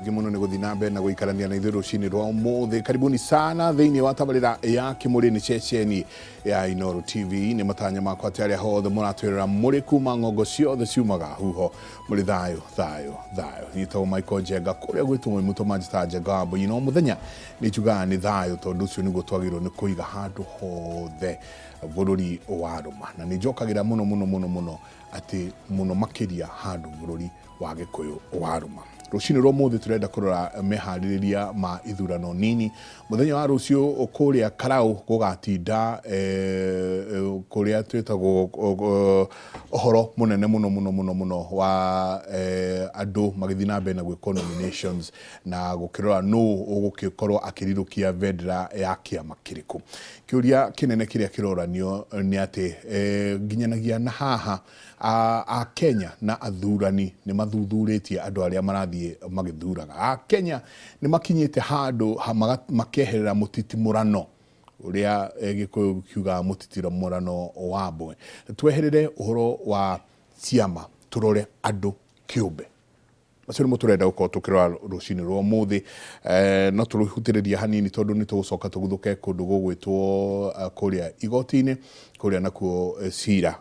Thengiũ mũno nĩ gũthiĩ na mbere na gũikarania na ithuĩ rũcinĩ rwa ũmũthĩ. Karibuni sana thĩinĩ wa tabarĩra ya Kĩmũrĩ, nĩ ceceni ya Inooro TV. Nĩ matanya makwa atĩ arĩa hothe mũratwĩrora mũrĩ kuma ng'ongo ciothe ciumaga huho mũrĩ thayũ thayũ thayũ. Nyitagwo Michael Njenga, kũrĩa gwĩtwo Mwĩmũtũ manjĩtaga Njenga wa Mbũi. No mũthenya nĩ njugaga nĩ thayũ, tondũ ũcio nĩguo twagĩrĩirwo nĩ kũiga handũ hothe bũrũri wa rũma, na nĩ njokagĩra mũno mũno mũno mũno atĩ mũno makĩria handũ bũrũri wa Gĩkũyũ wa rũma. Rũcinĩ rwa ũmũthĩ tũrenda kũrora meharĩrĩria ma ithurano nini. Mũthenya wa rũciũ kũrĩa Karau gũgatinda kũrĩa twĩtagwo ũhoro mũnene mũno mũno mũno mũno wa andũ magĩthiĩ na mbere na gwĩkwo nominations na gũkĩrora nũ ũgũgĩkorwo akĩrirũkia bendera ya kĩama kĩrĩkũ. Kĩũria kĩnene kĩrĩa kĩroranio nĩ atĩ nginyanagia na haha a Kenya na athurani nĩ mathuthurĩtie andũ arĩa marathiĩ magĩthuraga. A Kenya nĩ makinyĩte handũ makeherera mũtitimũrano ũrĩa Gĩkũyũ kiugaga mũtitimũrano wa mbwe. Tweherere ũhoro wa ciama, tũrore andũ kĩũmbe. Macio nĩmo tũrenda gũkorwo tũkĩrora rũcinĩ rwa ũmũthĩ. No tũrĩhutĩrĩria hanini tondũ nĩ tũgũcoka tũguthũke kũndũ gũgwĩtwo kũrĩa igoti-inĩ, kũrĩa nakuo cira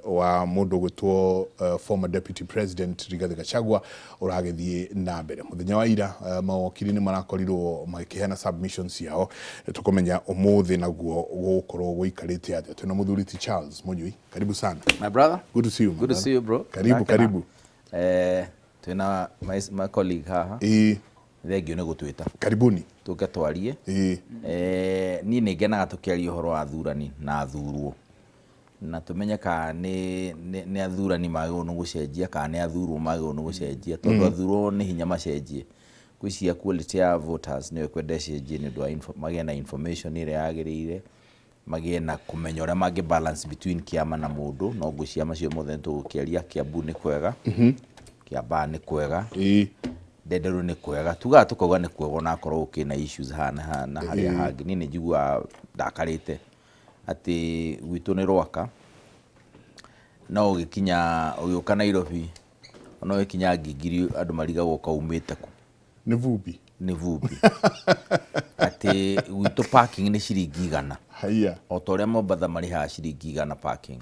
wa mũndũ ũgwĩtwo former deputy president Rigathi Gachagua ũragĩthiĩ na mbere. Mũthenya wa ira mawakiri nĩ marakorirwo magĩkĩheana submissions ciao. Tũkũmenya ũmũthĩ naguo gũgũkorwo gũikarĩte atĩa. Twĩna mũthuri ti Charles Mũnyui. Karibu sana. My brother. Good to see you, my Good to brother. see you, bro. Karibu, Ndakena. karibu. Twĩna my colleague haha. Thengio nĩ gũtwĩta. Karibuni. Tũke twarie. Niĩ nĩ ngenaga tũkĩaria ũhoro wa athurani na athurwo. Na tũmenye kana nĩ athurani magĩrĩirwo nĩ gũcenjia kana nĩ athurwo magĩrĩirwo nĩ gũcenjia. Tondũ athurwo nĩ hinya macenjie. Ngwĩciria quality ya voters nĩyo ĩkwenda ĩcenjie nĩ ũndũ wa magĩe na information ĩrĩa yagĩrĩire, magĩe na kũmenya ũrĩa mangĩ balance between kĩama na mũndũ. No ngwĩciria macio mothe nĩ tũgũkĩaria. Kiambu nĩ kwega, Kiambaa nĩ kwega, Ndenderũ nĩ kwega. Tugaga tũkauga nĩ kwega onakorwo gũkĩrĩ na issues haha na haha na harĩa hangĩ. Niĩ nĩ njiguaga ndakarĩte atĩ gwitũ nĩ Rwaka, no ũgĩkinya ũgĩũka Nairobi, ona ũgĩkinya Ngingiri andũ marigagwo kaumĩte kũ. Nĩ vumbi. Nĩ vumbi. Atĩ gwitũ parking nĩ ciringi 100. Haiya. O ta ũrĩa Mombatha marĩhaga ciringi 100 parking.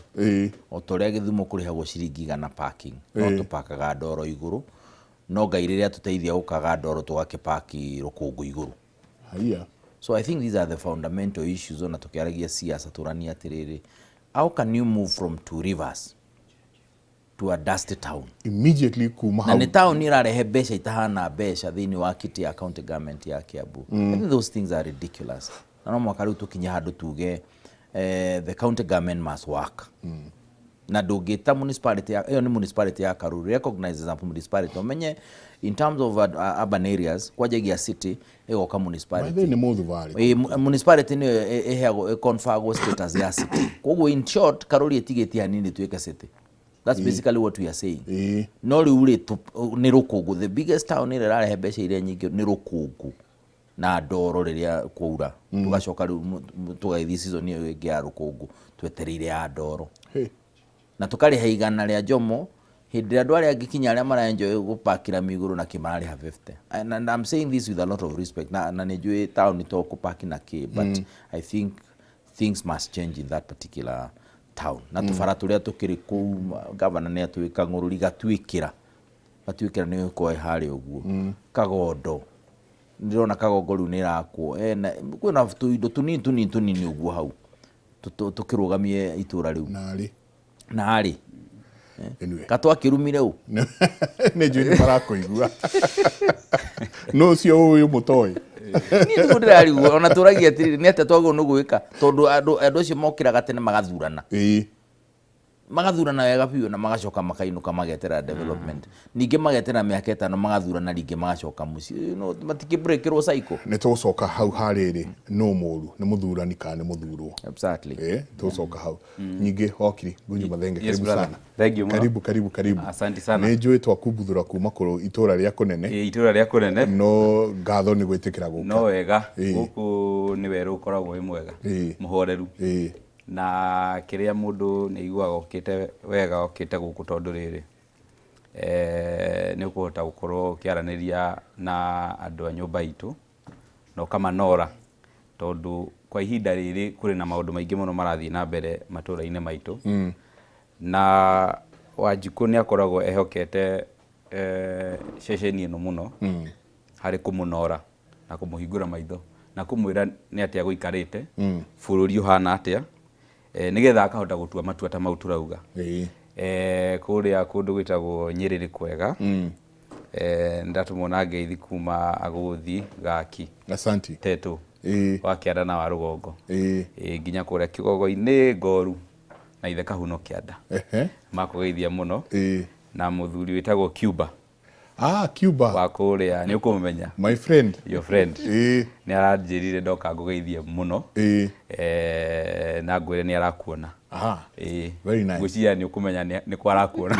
O ta ũrĩa Gĩthumo kũrĩhagwo ciringi 100 parking. No tũpakaga ndoro igũrũ. No Ngai rĩrĩa atũteithia gũkaga ndoro tũgakĩpaki rũkũngũ igũrũ. Haiya. So I think these are the fundamental issues ona tũkĩaragia siasa tũranie atĩrĩrĩ, how can you move from two rivers to a dusty town? Immediately kuma Na hau. Nĩ town ĩrarehe mbeca itahana mbeca thĩinĩ wa kitty ya county government ya Kiambu. I think those things are ridiculous. Na no mũhaka rĩu tũkinye handũ tuge the county government must work. Na ndũngĩta municipality ya, ĩyo nĩ municipality ya Karuri, recognize as a municipality. Ũmenye in terms of urban areas, kwanjagia city ĩgoka municipality. By the way, nĩ mũthubarĩ. Ĩ, municipality nĩyo ĩheagwo, ĩconferagwo status ya city. Koguo in short, Karuri ĩtigĩtie hanini ĩtuĩke city. That's basically what we are saying. No rĩu rĩ, nĩ rũkũngũ. The biggest town ĩrĩa ĩrarehe mbeca iria nyingĩ nĩ rũkũngũ na ndoro rĩrĩa kwaura. Tũgacoka rĩu tũgagĩthiĩ season ĩyo ĩngĩ ya rũkũngũ twetereire ya ndoro. Hey. Na tũkarĩha 100 rĩa Jomo hĩndĩ ĩrĩa andũ arĩa angĩ kinya arĩa mara enjoy gũpakĩra mĩgũrũ na kĩ mararĩha 50. And I'm saying this with a lot of respect. Na nĩ njũĩ town to kũpaki na kĩ, but I think things must change in that particular town. Na tũbara tũrĩa tũkĩrĩ kũu, governor nĩ atũĩ kang'ũrũri gatuĩkĩra. Gatuĩkĩra nĩ ũkoe harĩa ũguo. Kagondo. Ndĩrona Kagongo rĩu nĩ ĩrakwo. Ena, kwĩna tũindo tũnini tũnini tũnini ũguo hau. Tũkĩrũgamie itũra rĩu. Narĩ. Narĩ. Anyway. Katwakĩrumire ũ? Nĩ njũĩ nĩ marakũigua. No ũcio ũyũ mũtoĩ. Niĩ nĩguo ndĩrarigwo, ona tũragia atĩrĩrĩ, nĩ atĩa twagĩrĩirwo nĩ gwĩka? Tondũ andũ acio mokĩraga tene magathurana. Magathurana wega biũ na magacoka makainũka magetera development. Ningĩ magetera mĩaka 5 magathurana rĩngĩ magacoka mũciĩ. No, matingĩ-breakĩrwo cycle. Nĩ tũgũcoka hau harĩrĩ, nũ mũru, nĩ mũthurani kana nĩ mũthurwo? Exactly. Tũgũcoka hau. Ningĩ wakiri Ngunyu Mathenge, Yes, karibu brother. sana. Thank you mũno. Karibu, karibu, karibu. Asante sana. Nĩ njũĩ twakumbuthũra kuma kũrũ itũra rĩa kũnene. Ĩ, itũra rĩa kũnene. No ngatho nĩ gwĩtĩkĩra gũka. No wega. Gũkũ nĩ werũ ũkoragwo wĩ mwega. Mũhoreru. Na kĩrĩa mũndũ nĩ aiguaga okĩte wega okĩte gũkũ tondũ rĩrĩ, Nĩ ũkũhota gũkorwo ũkĩaranĩria na andũ a nyũmba itũ na ũkamanora, tondũ kwa ihinda rĩrĩ kũrĩ na maũndũ maingĩ mũno marathiĩ na mbere matũra-inĩ maitũ. Na Wanjikũ nĩ akoragwo ehokete ceceni ĩno mũno harĩ kũmũnora na kũmũhingũra maitho na kũmwĩra nĩ atĩa gũikarĩte, bũrũri ũhana atĩa, nĩgetha akahota gũtua matua ta mau tũrauga. Kũrĩa kũndũ gwĩtagwo Nyĩrĩ nĩ kwega. Ndatũmwo na ngeithi kuma Agũthi Gaki. Asante. Tetũ. Wa kĩanda na wa rũgongo. Nginya kũrĩa Kĩgogo-inĩ Ngoru na ithe Kahuno kĩanda. Makũgeithia mũno. Na mũthuri wĩtagwo Cuba. Ah, Cuba. Wa kũrĩa nĩ ũkũmũmenya. My friend. Your friend. Nĩ aranjĩrire ndoka ngũgeithie mũno. Na ngwĩre nĩ arakuona. Aha. Very nice. Ngwĩciria nĩ ũkũmenya nĩ kwa arakuona.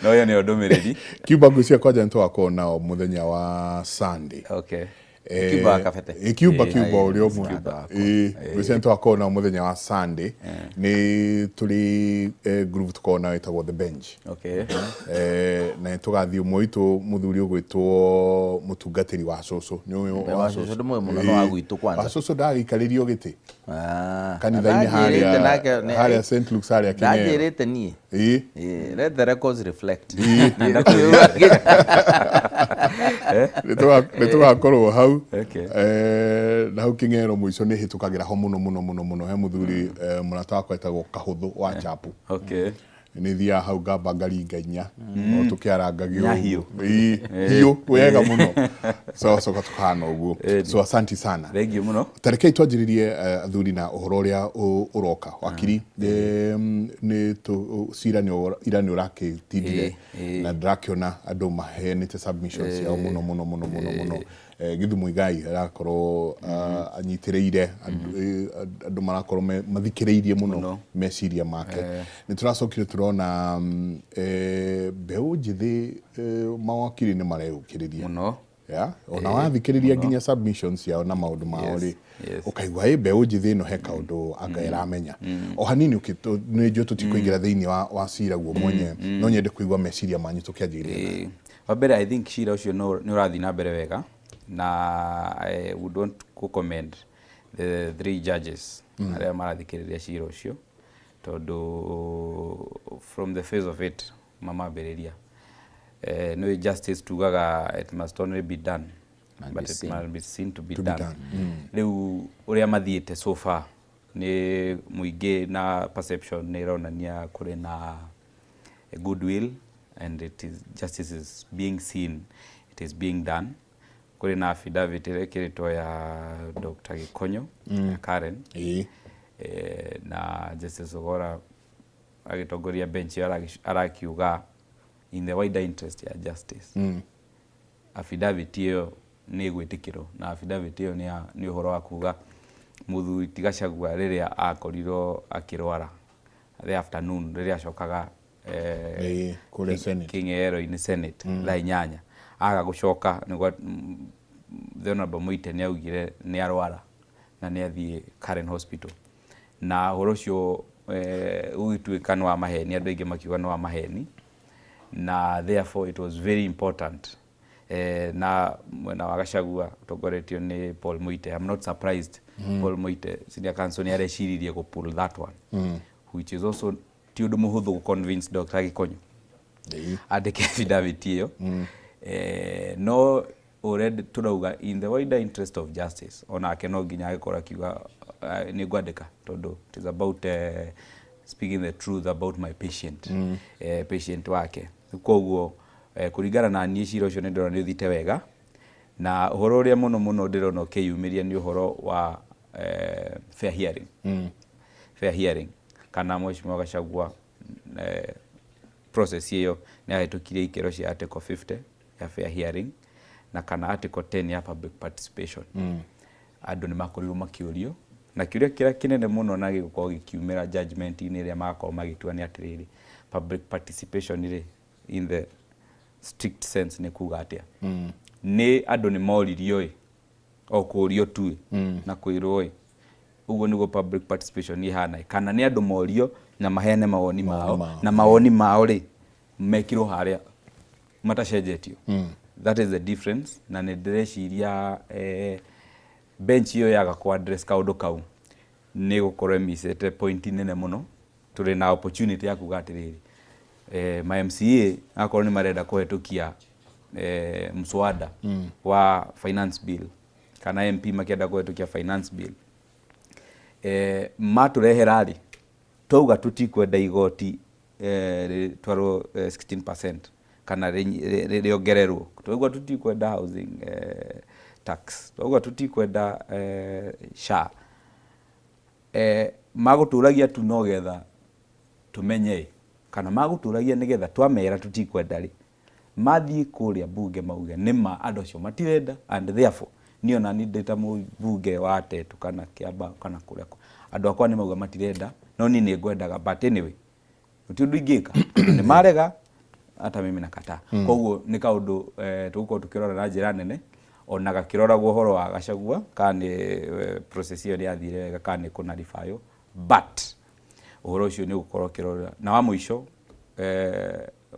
No ĩyo nĩyo ndũmĩrĩri. Cuba ngwĩciria kwanja nĩ tũgakorwo nao mũthenya wa Sunday. Okay. Cuba wa Kabete. Cuba, Cuba ũrĩa ũmwe. Ngwĩciria nĩ tũgakorwo nao mũthenya wa Sunday. Nĩ tũrĩ group tũkoragwo nayo ĩtagwo The Bench. Okay. Na nĩ tũgathiĩ ũmwe witũ mũthuri ũgwĩtwo mũtungatĩri wa cũcũ. Nĩ ũyũ Wa cũcũ ndĩmũĩ mũno, no wa gwitũ kwanza. Wa cũcũ ndagĩikarĩrio gĩtĩ. Kanitha-inĩ harĩa St. Luke's harĩa Kĩng'ero. Ndanjĩrĩte niĩ. Let the records reflect. Nĩ tũgakorwo hau. Na hau Kĩng'ero mũico nĩ hĩtũkagĩra ho mũno mũno mũno mũno. He mũthuri mũrata wakwa etagwo Kahũthũ wa Chapu. Nĩ thiaga hau ngamba ngaringa inya. No tũkĩarangagio ũguo. Hiũ wega mũno. So coka tũkahana ũguo. So asanti sana. Thank you mũno. Ta rekei twanjĩrĩrie athuri na ũhoro ũrĩa ũroka. Wakiri, nĩ cira ira nĩ ũrakĩtindire na ndĩrakĩona andũ maheanĩte submissions ciao mũno mũno mũno mũno mũno. Githu Muigai arakorwo anyitĩrĩire andũ marakorwo mathikĩrĩirie mũno meciria make. Nĩ tũracokire tũrona mbeũ njĩthĩ mawakiri nĩ mareyũkĩrĩria mũno. Ona wathikĩrĩria nginya submissions ciao na maũndũ mao rĩ, ũkaigua ĩ mbeũ njĩthĩ ĩno he kaũndũ anga ĩramenya. O hanini nĩ njũĩ tũtikũingĩra thĩinĩ wa cira guo mwenyewe, no nyende kũigua meciria manyu tũkĩanjĩrĩria. Wa mbere I think cira ũcio nĩ ũrathiĩ na mbere wega, na I would want to commend the three judges arĩa marathikĩrĩria cira ũcio, tondũ from the face of it mamambĩrĩria. Nĩ justice tugaga it must only be done but it must be seen to be done. Rĩu ũrĩa mathiĩte so far nĩ mũingĩ na perception nĩ ĩronania kũrĩ na goodwill and it is justice is being seen, it is being done. Kũrĩ na affidavit ĩrĩa ĩkĩrĩtwo ya Dr. Gĩkonyo ya Karen. Na Justice Ogora agĩtongoria bench ĩyo arakiuga in the wider interest ya justice. Affidavit ĩyo nĩ ĩgwĩtĩkĩrwo, na affidavit ĩyo nĩ ũhoro wa kuga mũthuri ti Gachagua rĩrĩa akorirwo akĩrwara the afternoon rĩrĩa acokaga Kĩng'ero-inĩ Senate thaa 8 aga gũcoka nĩguo the Honorable Muite nĩ augire nĩ arwara na nĩ athiĩ Karen Hospital, na ũhoro ũcio ũgĩtuĩka nĩ wa maheni, andũ aingĩ makiuga nĩ wa maheni, na therefore it was very important. Na mwena wa Gachagua ũtongoretio nĩ Paul Muite. I'm not surprised Paul Muite senior counsel nĩ areciririe gũ pull that one, which is also ti ũndũ mũhũthũ gũ convince Dr. Gĩkonyo andĩke affidavit ĩyo. No already tũrauga in the wider interest of justice, onake no nginya agĩkorwo akiuga nĩ ngwandĩka, tondũ it is about speaking the truth about my patient, patient wake. Koguo kũringana na niĩ cira ũcio nĩ ndĩrona nĩ ũthiĩte wega, na ũhoro ũrĩa mũno mũno ndĩrona ũkĩyumĩria nĩ ũhoro wa fair hearing. Fair hearing kana Mheshimiwa Gachagua process ĩyo nĩ ahĩtũkirie ikĩro cia article 50 ya fair hearing na kana article 10 ya public participation. Andũ nĩ makorirwo makĩũrio, na kĩũria kĩrĩa kĩnene mũno na gĩgũkorwo gĩkiumĩra judgment-inĩ ĩrĩa magakorwo magĩtua nĩ atĩrĩrĩ, public participation rĩ in the strict sense nĩ kuga atĩa? Nĩ andũ nĩ moririo ĩ, o kũrio tu ĩ, na kwĩrwo ĩ, Ũguo nĩguo public participation ĩhana, kana nĩ andũ morio na maheane mawoni mao, mao. Na mawoni mao rĩ mekirwo harĩa matacenjetio. That is the difference. Na nĩ ndĩreciria bench ĩyo yaga kũ address kaũndũ kau nĩ gũkorwo ĩmicĩte point nene mũno. Tũrĩ na opportunity ya kuga atĩrĩrĩ, ma MCA akorwo nĩ marenda kũhetũkia mswada wa finance bill, kana MP makĩenda kũhetũkia finance bill, matũrehera rĩ, twauga tũtikwenda igoti rĩtwarwo 16% kana rĩongererwo, twauga tũtikwenda housing tax, twauga tũtikwenda SHA, magũtũragia tu no getha tũmenye, kana magũtũragia nĩgetha twamera tũtikwenda rĩ, mathiĩ kũrĩa bunge mauge nĩma andũ acio matirenda. And therefore niĩ ona niĩ ndĩ ta mũmbunge wa Tetu kana Kiambaa kana kũrĩa andũ akwa nĩ mauga matirenda, no niĩ nĩ ngwendaga, but anyway gũtirĩ ũndũ ingĩka tondũ nĩ marega, hata mimi nakataa. Koguo nĩ kaũndũ tũgũkorwo tũkĩrora na njĩra nene, ona gakĩroragwo ũhoro wa Gachagua kana nĩ process ĩyo nĩ yathire wega kana nĩ kũnaribaywo, but ũhoro ũcio nĩ ũgũkorwo ũkĩrora. Na wa mũico,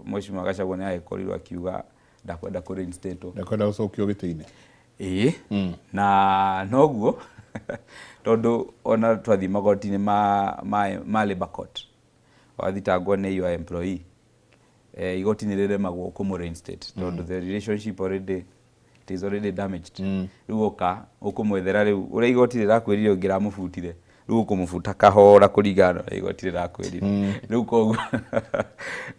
Mheshimiwa Gachagua nĩ agĩkorirwo akiuga ndakwenda kũ reinstate. Ndakwenda gũcokio gĩtĩ-inĩ. Ĩĩ, na noguo tondũ ona twathiĩ magoti-inĩ ma labor court, wathitangwo nĩ your employee, igoti nĩ rĩremagwo kũmũ reinstate tondũ the relationship already, it is already damaged. Rĩu oka ũkũmwethera rĩu ũrĩa igoti rĩrakwĩrire ũngĩramũbutire, rĩu ũkũmũbuta kahora kũringana na ũrĩa igoti rĩrakwĩrire. Rĩu koguo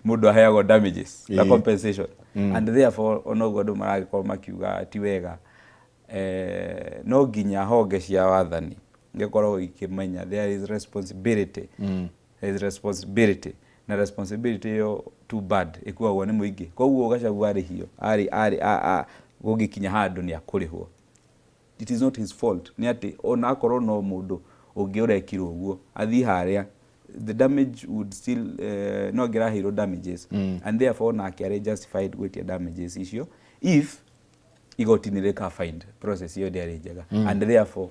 mũndũ aheagwo damages na compensation, and therefore ona ũguo andũ maragĩkorwo makiuga ti wega, no nginya honge cia wathani gĩkorwo ikĩmenya there is responsibility. There is responsibility, na responsibility ĩyo, too bad, ĩkuagwo nĩ mũingĩ. Koguo Gachagua arĩhio arĩ arĩ gũgĩkinya handũ nĩ akũrĩhwo. It is not his fault. Nĩ atĩ ona akorwo no mũndũ ũngĩ ũrekirwo ũguo athiĩ harĩa, the damage would still no angĩraheirwo damages, and therefore nake arĩ justified gwĩtia damages icio if igoti nĩ rĩka find process ĩyo ndĩarĩ njega. And therefore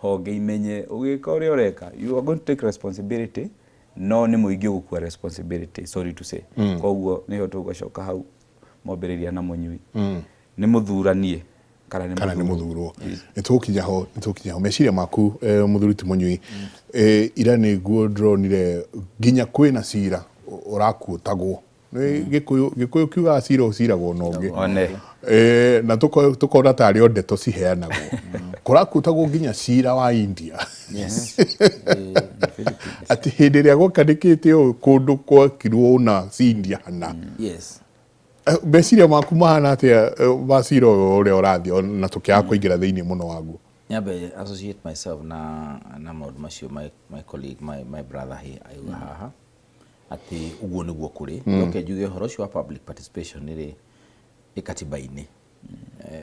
honge imenye ũgĩka ũrĩa ũreka, you are going to take responsibility, no nĩ mũingĩ ũgũkua responsibility, sorry to say. Koguo nĩho tũgũcoka hau mwambĩrĩria na mũnyui, nĩ mũthuranie kana nĩ kana nĩ mũthurwo. Mũthurwo. Nĩ tũgũkinya ho. Meciria maku, mũthuri ti mũnyui, ira nĩguo ndĩronire nginya kwĩna cira ũrakuũtagwo nĩ Gĩkũyũ. Gĩkũyũ kiugaga cira ũciragwo na ũngĩ. One. Na tũkona tarĩ o ndeto ciheanagwo, kũrakuũtagwo nginya cira wa India, atĩ hĩndĩ ĩrĩa gwakanĩkĩte ũũ kũndũ gwekirwo ũna ci India hana. Meciria maku mahana atĩa ma cira ũyũ ũrĩa ũrathiĩ na tũkĩaga kũingĩra thĩinĩ mũno waguo? Nyambe associate myself na maũndũ macio my colleague, my brother here aiuga haha atĩ ũguo nĩguo kũrĩ. Njoke njuge ũhoro ũcio wa public participation rĩ, ĩ katiba-inĩ.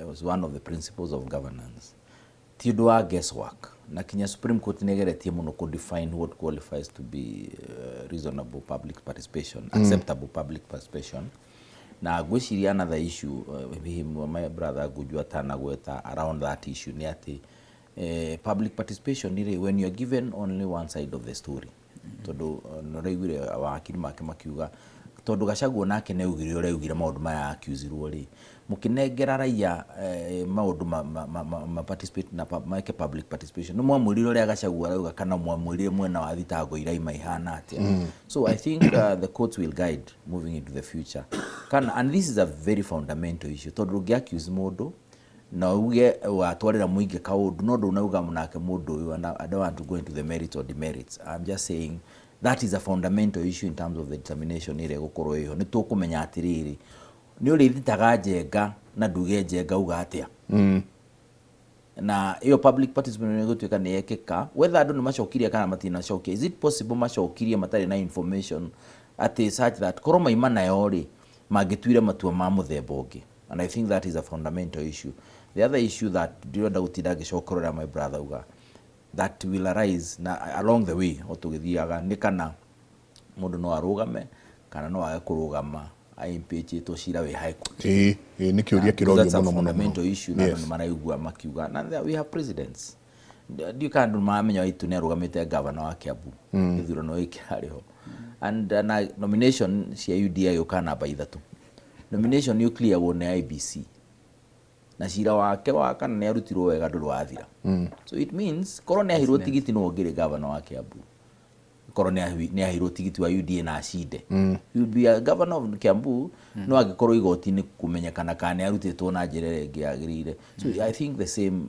Was one of the principles of governance, ti ũndũ wa guesswork, na kinya Supreme Court nĩ ĩgeretie mũno kũ define what qualifies to be reasonable public participation, acceptable public participation. Na ngwĩciria another issue, hihi my brother Ngunju atanagweta around that issue, nĩ atĩ public participation rĩ, when you are given only one side of the story, tondũ nĩ ũraiguire wakiri make makiuga tondũ Gachagua nake nĩ augire ũrĩa augire maũndũ maya accusirwo rĩ, mũkĩnengera raia maũndũ ma participate na meke public participation, nĩ mwamwĩrire ũrĩa Gachagua arauga kana mwamwĩrire mwena wa thitango iraima ihana atĩa? So I think the courts will guide moving into the future kana, and this is a very fundamental issue, tondũ ũngĩ accuse mũndũ na uge watwarĩra mũingĩ kaũndũ no ndũnauga nake mũndũ ũyũ. And I don't want to go into the merits or demerits. I'm just saying that is a fundamental issue in terms of the determination ĩrĩa ĩgũkorwo ĩho. Nĩ tũkũmenya atĩrĩrĩ, nĩ ũrĩthitaga Njenga na nduge Njenga uga atĩa, na ĩyo public participation nĩ gũtuĩka nĩ yekĩka, whether andũ nĩ macokirie kana matinacokia. Is it possible macokirie matarĩ na information atĩ such that korwo maima nayo rĩ, mangĩtuire matua ma mũthemba ũngĩ? And I think that is a fundamental issue. The other issue that ndirenda gũtinda ngĩcokerera my brother uga that will arise na along the way o tũgĩthiaga nĩ kana mũndũ no arũgame kana no age kũrũgama impeachĩtwo cira wĩ high court. Ĩĩ, nĩ kĩũria kĩrorio That's a mũno mũno mũno. fundamental issue, na andũ nĩ maraigua makiuga na there we have presidents. Ndiũĩ kana andũ maramenya Waititu nĩ arũgamĩte gavana wa Kiambu gĩthurano gĩkĩ kĩrarĩ ho. And na nomination cia UDA gĩũka namba 3. Nomination nĩ clearwo nĩ IEBC. Na cira wake wa kana nĩ arutirwo wega ndũrĩ wathira. So it means korwo nĩ aheirwo tigiti no ũngĩrĩ gavana wa Kiambu. Korwo nĩ aheirwo tigiti wa UDA na acinde. He would be a governor of Kiambu no angĩkorwo igoti-inĩ kũmenyekana kana nĩ arutĩtwo na njĩra ĩrĩa ĩngĩ yagĩrĩire. So I think the same,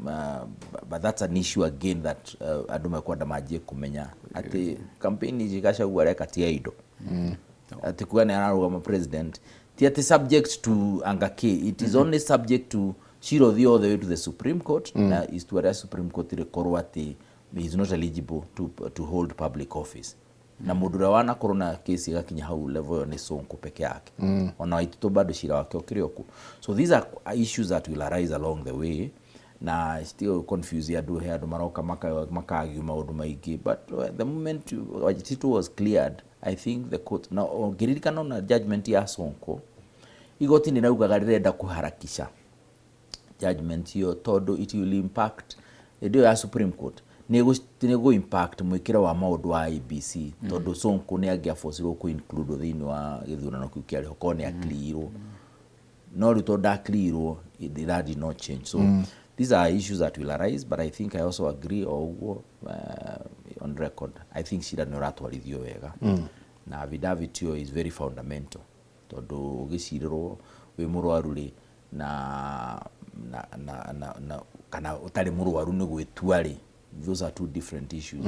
but that's an issue again that andũ mekwenda manjie kũmenya atĩ campaign ici Gachagua areka ti ya indo. Atĩ kuga nĩ ararũgama president ti atĩ subject to anga kĩ, it is only subject to cira ũthiĩ all the way to the Supreme Court na itua rĩa Supreme Court rĩkorwo atĩ he is not eligible to hold public office. Na mũndũ ũrĩa wanakorwo na kesi ĩgakinya hau level ĩyo nĩ Sonko peke yake. Ona Waititu bado cira wake ũkĩrĩ o kuo. So these are issues that will arise along the way na still confuse andũ, he andũ maroka makaargue maũndũ maingĩ, but the moment Waititu was cleared, I think the court na ũngĩririkana ona judgment ya Sonko, igoti nĩ raugaga rĩrenda kũharakisha judgment ĩyo tondũ it will impact hĩndĩ ĩyo ya Supreme Court nĩ ĩgũ impact mwĩkĩre wa maũndũ wa IEBC tondũ Sonko nĩ angĩaforcirwo kũ include thĩinĩ wa gĩthurano kĩu kĩarĩ ho korwo nĩ aclearirwo, no rĩu tondũ ndaclearirwo, that did not change. So these are issues that will arise, but I think I also agree o ũguo, on record, I think cira nĩ ũratwarithio wega na affidavit ĩyo is very fundamental tondũ ũgĩcirĩrwo wĩ mũrwaru rĩ na kana ũtarĩ mũrwaru nĩ gwĩtua rĩ, those are two different issues.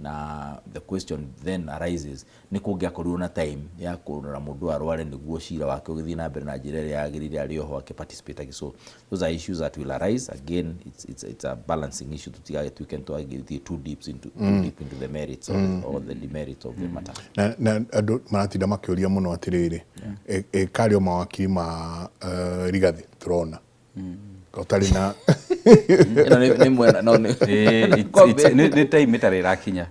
Na the question then arises, nĩ kũngĩakorirwo na time ya kũrora mũndũ arware nĩguo cira wake ũgĩthiĩ na mbere na njĩra ĩrĩa yagĩrĩire arĩ oho akĩparticipate? So those are issues that will arise again. It's a balancing issue, tũtigagĩtuĩke nĩtwagĩthiĩ too deep into the merits or the demerits of the matter. Na andũ maratinda makĩũria mũno atĩrĩrĩ, karĩ o mawakiri ma Rigathi tũrona ũtarĩ na Ĩno nĩ mwena no nĩ Nĩ time ĩtarĩ ĩrakinya.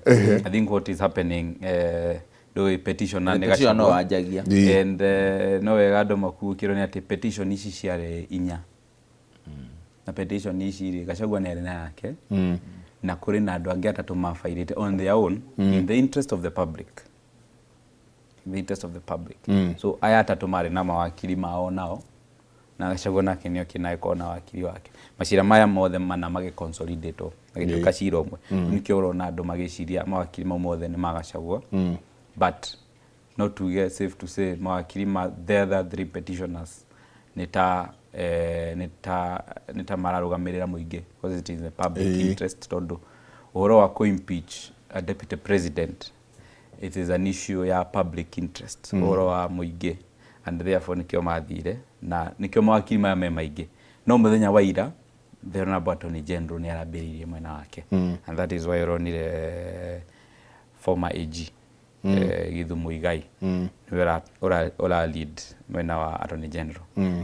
I think what is happening, ndũĩ petitioner nĩ Petitioner no Gachagua. wanjagia. And no wega andũ makuũkĩrwo nĩ atĩ petition ici ciarĩ 4 na petition ici rĩ, Gachagua nĩ arĩ na yake na kũrĩ na andũ angĩ 3 mabairĩte on their own in the interest of the public, in the interest of the public. So aya 3 marĩ na mawakiri mao nao, na Gachagua nake nĩ okĩ na ĩkorwo na wakiri wake. Macira maya mothe mana magĩconsolidate magĩtuĩka cira ũmwe. Nĩkĩo ũrona andũ magĩciria mawakiri mau mothe nĩ ma Gachagua, but no tuge, safe to say, mawakiri ma the other three petitioners nĩ ta mararũgamĩrĩra mũingĩ because it is the public interest, tondũ ũhoro wa kũ-impeach a deputy president, it is an issue ya public interest, ũhoro wa mũingĩ, and therefore nĩkĩo mathire na nĩkĩo mawakiri maya me maingĩ. No mũthenya wa ira the Honorable Attorney General nĩ arambĩrĩirie mwena wake, and that is why ũronire former AG Githu Muigai nĩwe ũra lead mwena wa Attorney General.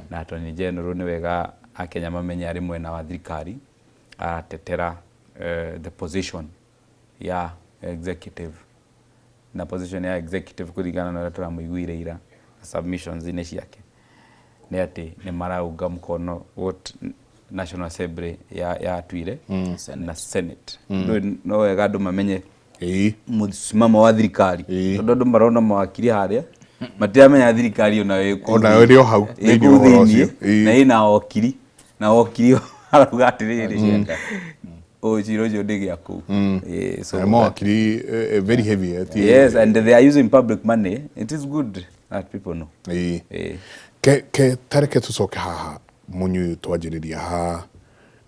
Na Attorney General, nĩ wega akenya mamenye, arĩ mwena wa thirikari, aratetera the position ya executive, na position ya executive kũringana na ũrĩa tũramũiguire ira submissions-inĩ ciake nĩ atĩ nĩ maraunga mkono what National Assembly yatuire na Senate. No wega andũ mamenye mũsimamo wa thirikari, tondũ andũ marona mawakiri harĩa matiramenya thirikari onayo ĩ kũu Onayo ĩrĩ o hau thĩinĩ, ĩ thĩinĩ kũu wa ũhoro thĩinĩ ũcio. Na ĩna okiri na okiri arauga atĩrĩrĩ, cira ũcio ndĩgĩa kũu. So Na mawakiri very heavy Yes, and they are using public money. It is good that people know. Ke tareke tucoke haha mũnyuyu twanjĩrĩria haha,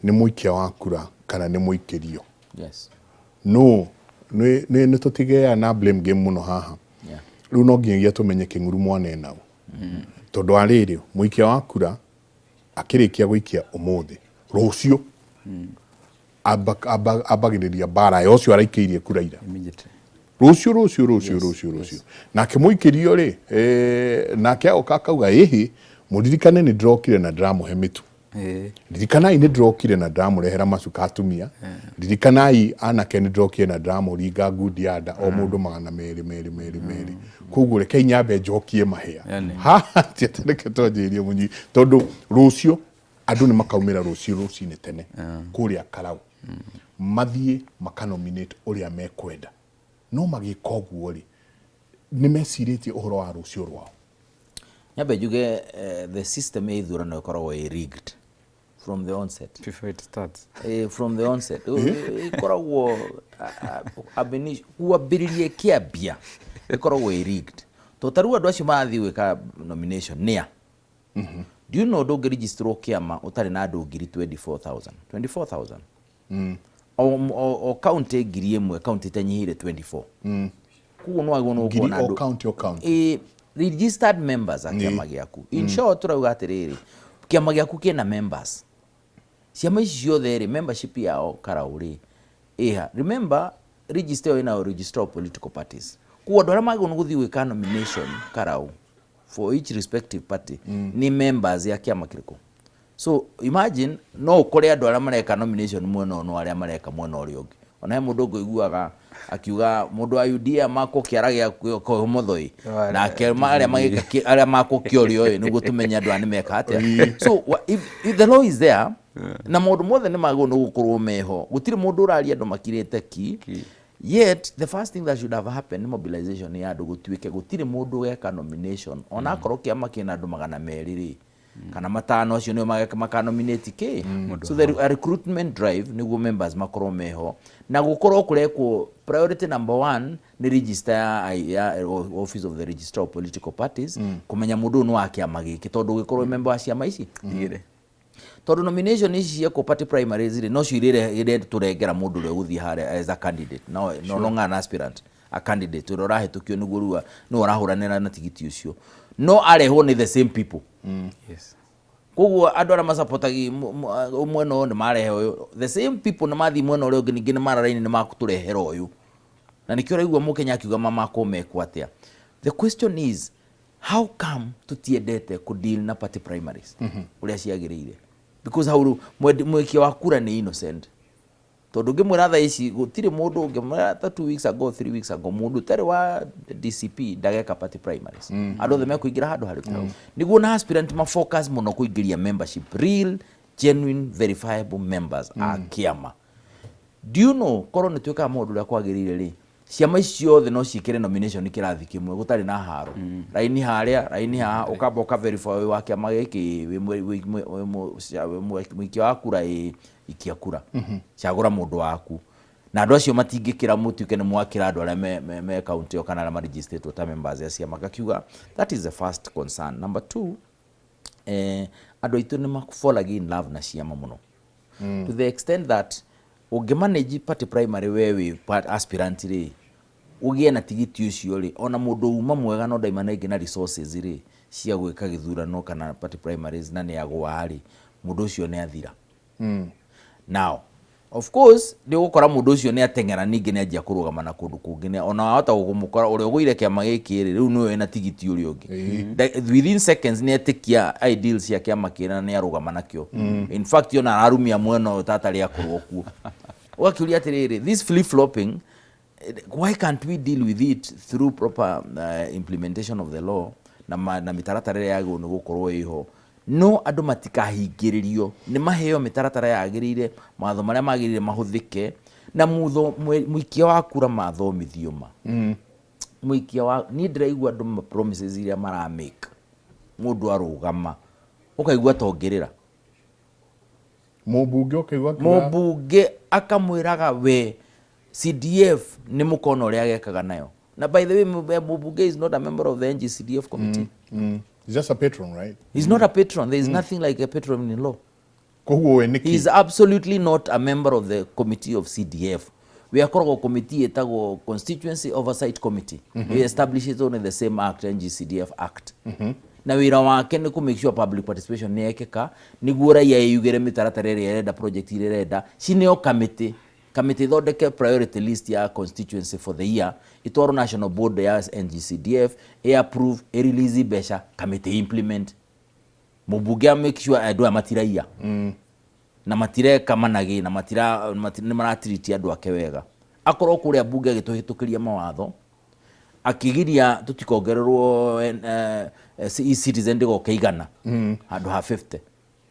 nĩ mũikia wa kura kana nĩ mũikĩrio? No nĩ tũtigea na blame game mũno haha. Rĩu no nginyagia tũmenye kĩng'uru mwana enau, tondũ wa rĩrĩ, mũikia wa kura akĩrĩkia gũikia ũmũthĩ, rũciũ ambagĩrĩria mbara ya ũcio araikĩirie kura ira. Immediately. Rũciũ rũciũ rũciũ rũciũ rũciũ. Nake mũikĩrio rĩ, nake agoka akauga, ĩhĩ, mũririkane nĩ ndĩrokire na ndĩramũhe mĩtu, ririkanai nĩ ndĩrokire na ndĩramũrehera macuka atumia, ririkanai anake nĩ ndĩrokire na ndĩramũringa ngundi ya nda o mũndũ 222 2. Koguo rekei nyambe njokie mahĩa. Yani. Haha ti atĩ reke twanjĩrĩrie mũnyi, tondũ rũciũ andũ nĩ makaumĩra rũciũ rũcinĩ tene kũrĩa Karau. Mathiĩ makanominate ũrĩa mekwenda, no magĩka ũguo rĩ, nĩ mecirĩtie ũhoro wa rũciũ rwao? Nyambe njuge, the system ya ithurano ĩkoragwo ĩ rigged from the onset. Before it starts. From the onset ĩkoragwo kwambĩrĩria ĩkĩambia ĩkoragwo ĩ rigged, to ta rĩu andũ acio marathiĩ gwĩka nomination nĩa? Do you know ndũngĩregisterwo kĩama ũtarĩ na andũ ngiri 24,000, 24,000 o county, 1,000, county ĩtanyihĩire 24. Koguo nĩ wagĩrĩirwo nĩ gũkorwo Ngiri na o andũ county, o county. Registered members a kĩama gĩaku. In short, tũrauga atĩrĩrĩ, kĩama gĩaku kĩna members. Ciama ici ciothe rĩ, membership yao karau rĩ ĩha? Remember, register ĩyo ĩna register of political parties. Koguo andũ arĩa magĩrĩirwo nĩ gũthiĩ gwĩka nomination karau for each respective party nĩ members ya kĩama kĩrĩkũ? So imagine, no ũkore andũ arĩa mareka nomination mwena ũyũ no arĩa mareka mwena ũrĩa ũngĩ. Ona he mũndũ ngũiguaga akiuga mũndũ wa UDA makwo kĩara gĩa ũmotho ĩ, nake arĩa magĩka arĩa makwo kĩa ũrĩo ĩ, nĩguo tũmenye andũ aya nĩ meka atĩa. So if the law is there na maũndũ mothe nĩ magĩrĩirwo nĩ gũkorwo meho, gũtirĩ mũndũ ũraria, andũ makirĩte ki. Yet the first thing that should have happened nĩ mobilization ya andũ, gũtuĩke gũtirĩ mũndũ ũgeka nomination ona akorwo kĩama kĩna andũ 200 rĩ kana 5, acio nĩo makanominate kĩ. So the a recruitment drive nĩguo members makorwo meho na gũkorwo kũrekwo. Priority number one nĩ register ya Office of the Registrar of Political Parties, kũmenya mũndũ ũyũ nĩ wa kĩama gĩkĩ, tondũ ũgĩkorwo wĩ member wa ciama ici igĩrĩ. Tondũ nomination ici ciekwo party primaries rĩ, nocio irĩ tũrengera mũndũ ũrĩa ũgũthiĩ harĩa as a candidate, no longer an aspirant, a candidate ũrĩa ũrahĩtũkio nĩguo rĩu nĩwe ũrahũranĩra na tigiti ũcio, no arehwo nĩ the same people. Koguo andũ arĩa masapotagi mwena ũyũ nĩ marehe ũyũ, the same people nĩ mathiĩ mwena ũrĩa ũngĩ ningĩ nĩ mararaini nĩ makũtũrehera ũyũ, na nĩkĩo ũraigua mũkenya akiuga mamakwo mekwo atĩa. The question is, how come tũtiendete kũ deal na party primaries ũrĩa ciagĩrĩire? Because hau rĩu mwekia wa kura nĩ innocent, tondũ ngĩmwĩra thaa ici gũtirĩ mũndũ ũngĩmwĩra ta 2 weeks ago, 3 weeks ago, mũndũ ũtarĩ wa DCP ndageka party primaries. Andũ othe mekũingĩra handũ harĩkũ nĩguo na aspirant mafocus mũno kũingĩria membership, real, genuine, verifiable members a kĩama. Do you know, korwo nĩ twĩkaga maũndũ ũrĩa kwagĩrĩire rĩ, ciama ici ciothe no ciĩkĩre nomination kĩrathi kĩmwe gũtarĩ na haro, raini harĩa, raini haha, ũkamba ũka verify wĩ wa kĩama gĩkĩ, wĩ mũikia wa kura ĩ, ikia kura, cagũra mũndũ waku, na andũ acio matingĩkĩra mũtuĩke nĩ mwakĩra andũ arĩa me county ĩyo kana arĩa marigistĩtwo ta members ya ciama. Ngakiuga that is the first concern. Number two, andũ aitũ nĩ ma in love na ciama mũno, to the extent that ũngĩmanage party primary, we wĩ aspirant rĩ, ũgĩe na tigiti ũcio rĩ, ona mũndũ uma mwega no ndaima na ingĩ na resources rĩ cia gwĩka gĩthurano kana party primaries na nĩ agũa rĩ, mũndũ ũcio nĩ athira. Now, of course, nĩ ũgũkora mũndũ ũcio nĩ ateng'era, ningĩ nĩ anjia kũrũgama na kũndũ kũngĩ, ona wahota kũmũkora ũrĩa ũgũire kĩama gĩkĩ rĩ, rĩu nĩwe wĩna tigiti ũrĩa ũngĩ. Within seconds nĩ etĩkia ideals cia kĩama kĩna na nĩ arũgama nakĩo. In fact, ona ararumia mwena ũyũ tatarĩ akorwo kuo. Ũgakĩũria atĩrĩrĩ, this flip flopping, why can't we deal with it through proper implementation of the law na mĩtaratara ĩrĩa yagĩrĩirwo nĩ gũkorwo ĩho? No andũ matikahingĩrĩrio, nĩ maheo mĩtaratara yagĩrĩire, mawatho marĩa magĩrĩire mahũthĩke, na mũikia wa kura mathomithio ma mũikia wa. Niĩ ndĩraigua andũ ma promises iria maramake, mũndũ arũgama ũkaigua tongĩrĩra. Mũmbunge ũkaigua akiuga- Mũmbunge akamwĩraga we CDF nĩ mũkona ũrĩa agekaga nayo. Na by the way, mũmbunge is not a member of the NGCDF committee. He's just a patron, right? He's not a patron. There is nothing like a patron in law. Koguo we nĩkĩ? He is absolutely not a member of the committee of CDF. We akoragwo committee ĩtagwo Constituency Oversight Committee. We established it on the same act, NGCDF Act. Na wĩra wake nĩ kũ make sure public participation nĩ yekĩka nĩguo raia ĩyugĩre mĩtaratara ĩrĩa ĩrenda, project iria ĩrenda cineo kamĩtĩ, kamĩtĩ ĩthondeke priority list ya constituency for the year, ĩtwarwo national board ya NGCDF, ĩ approve, ĩ release mbeca, kamĩtĩ implement. Mũmbunge a make sure andũ aya matiraiya na matireka managĩ na matira nĩ maratiriti andũ ake wega. Akorwo kũrĩa mbunge agĩtũhĩtũkĩria mawatho akĩgiria tũtikongererwo, e-citizen ndĩgoke 100 handũ ha 50.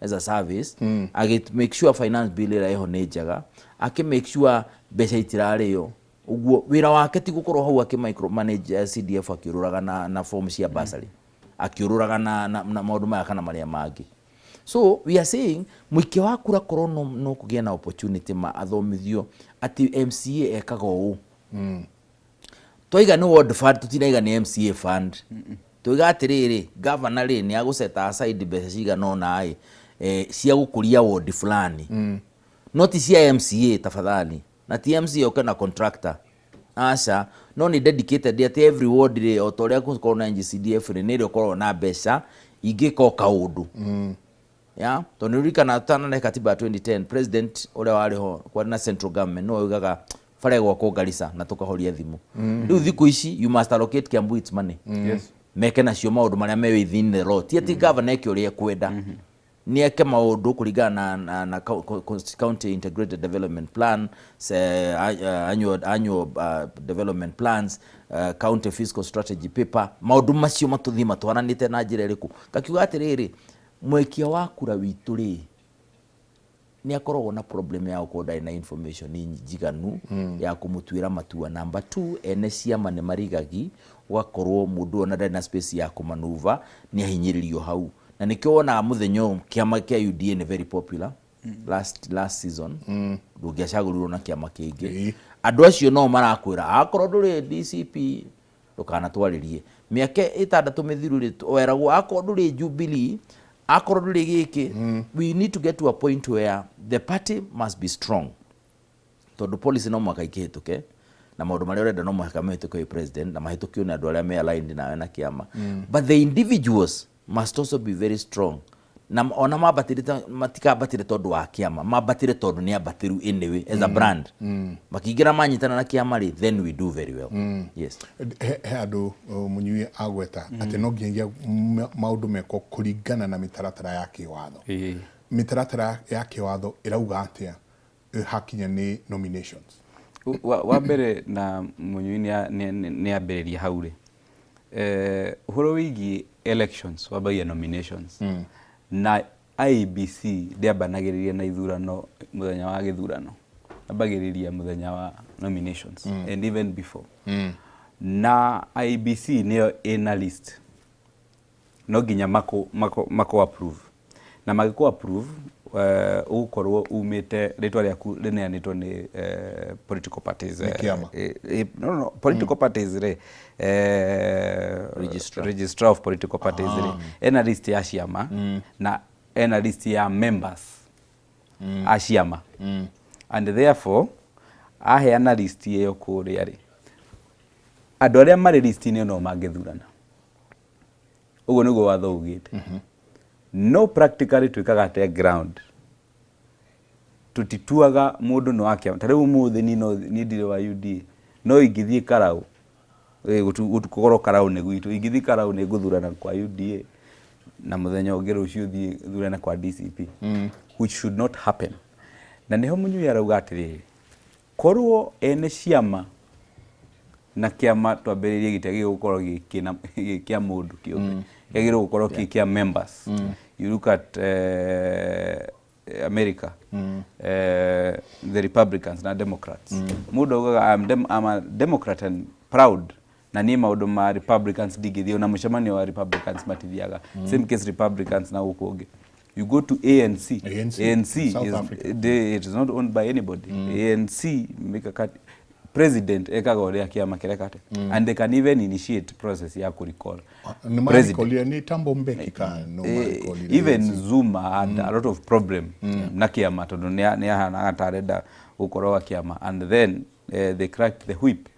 As a service, agĩ make sure finance bill ĩrĩa ĩho nĩ njega, akĩ make sure mbeca itirarĩo. Ũguo wĩra wake ti gũkorwo hau akĩ micromanage CDF, akĩũrũraga na form cia bursary, akĩũrũraga na maũndũ maya kana marĩa mangĩ. So we are saying mũikia wa kura korwo no kũgĩa na opportunity ma athomithio atĩ MCA ekaga ũũ. Twaiga nĩ ward fund, tũtinaiga nĩ MCA fund. Tuiga atĩrĩrĩ, governor rĩ, nĩ agũseta aside mbeca cigana ũna ĩ cia gũkũria ward fulani, no ti cia MCA tafadhali, na ti MCA oke na contractor, aca, no nĩ dedicated atĩ every ward rĩ, o ta ũrĩa gũkorwo na NGCDF rĩ, nĩ ĩrĩ ũkoragwo na mbeca ingĩka o kaũndũ ya tondũ nĩ ũririkana tũtanane katiba ya 2010, president ũrĩa warĩ ho, kwarĩ na central government, no oigaga bara ĩgwakwo Garissa na tũkahoria thimũ. Rĩu thikũ ici you must allocate Kiambu its money, meke nacio maũndũ marĩa me within the law. Ti atĩ governor eke ũrĩa ekwenda, nĩ eke maũndũ kũringana na county integrated development plan, annual development plans, county fiscal strategy paper. Maũndũ macio matũthiĩ matwaranĩte na njĩra ĩrĩkũ? Ngakiuga atĩrĩrĩ, mwekia wa kura witũ rĩ, nĩ akoragwo na problem ya gũkorwo ndarĩ na information njiganu ya kũmũtuĩra matua. Number two, ene ciama nĩ marigagi, ũgakorwo mũndũ ona ndarĩ na space ya kũmanuva, nĩ ahinyĩrĩrio hau. Na nĩkĩo wonaga mũthenya ũyũ kĩama kĩa UDA nĩ very popular. Last season ndũngĩacagũrirwo na kĩama kĩngĩ. Andũ acio no marakwĩra akorwo ndũrĩ DCP ndũkanatwarĩrie. Mĩaka 6 mĩthiru rĩ, weragwo akorwo ndũrĩ Jubilee, akorwo ndũrĩ gĩkĩ. We need to get to a point where the party must be strong, tondũ policy no mũhaka ikĩhĩtũke, na maũndũ marĩa ũrenda no mũhaka mahĩtũke wĩ president na mahĩtũkio nĩ andũ arĩa me aligned nawe na kĩama, but the individuals must also be very strong, na ona mambatĩre matikambatĩre tondũ wa kĩama, mambatĩre tondũ nĩ ambatĩru anyway as a brand. Makĩingĩra manyitana na kĩama rĩ, then we do very well, yes. He andũ mũnyui agweta atĩ no nginyagia maũndũ mekwo kũringana na mĩtaratara ya kĩwatho. Mĩtaratara ya kĩwatho ĩrauga atĩa hakinya nĩ nominations? Wa mbere na mũnyui nĩ ambĩrĩria hau rĩ, ũhoro wĩgiĩ elections wambagia nominations, na IEBC ndĩambanagĩrĩria na ithurano mũthenya wa gĩthurano, ambagĩrĩria mũthenya wa nominations and even before. Na IEBC nĩyo ĩna list, no nginya mako approve, na magĩkũ approve ũgũkorwo umĩte rĩtwa rĩaku rĩneanĩtwo nĩ political parties. Nĩ kĩama. No, political parties rĩ, Registrar. Registrar of political parties rĩ, ena list ya ciama na ena list ya members a ciama, and therefore aheana list ĩyo kũrĩa rĩ, andũ arĩa marĩ list-inĩ no mangĩthurana. Ũguo nĩguo watho ugĩte. No practically twĩkaga atĩa ground? Tũtituaga mũndũ nĩ wa kĩama. Ta rĩu ũmũthĩ niĩ no niĩ ndirĩ wa UDA, no ingĩthiĩ Karau, gũkorwo Karau nĩ gwitũ, ingĩthiĩ Karau nĩ ngũthurana kwa UDA, na mũthenya ũngĩ rũciũ thiĩ thurane kwa DCP, which should not happen. Na nĩho mũnyui arauga atĩrĩrĩ, korwo ene ciama na kĩama twambĩrĩrie gĩtiagĩrĩirwo gũkorwo gĩ kĩa mũndũ kĩũmbe, kĩagĩrĩirwo gũkorwo kĩ kĩa members. You look at America, the Republicans na Democrats. Mũndũ augaga, I'm a Democrat and proud, na niĩ maũndũ ma Republicans ndingĩthiĩ ona mũcemanio wa Republicans matithiaga. Same case Republicans na gũkũ ũngĩ. You go to ANC. ANC, ANC South is, Africa. It is not owned by anybody. ANC mikakati president ekaga ũrĩa kĩama kĩreka atĩa, and they can even initiate process ya kũrecall Nĩ president. marikolire nĩ Thabo Mbeki ka no marikolire? Even Zuma had a lot of problem na kĩama tondũ nĩ ahanaga ta arenda gũkorwo wa kĩama, and then they cracked the whip.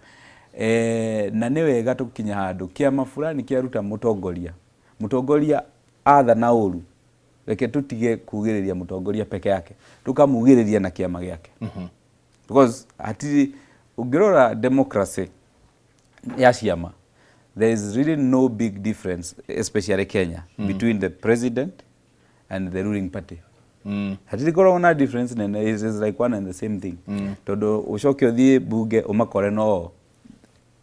Na nĩ wega tũkinya handũ kĩama fulani kĩaruta mũtongoria, mũtongoria athana ũru, reke tũtige kugĩrĩria mũtongoria peke yake, tũkamugĩrĩria na kĩama gĩake, because hatirĩ ũngĩrora democracy ya ciama, there is really no big difference, especially Kenya, between the president and the ruling party. Hatirĩ koragwo na difference nene. It is like one and the same thing, tondũ ũcoke ũthiĩ bunge ũmakore no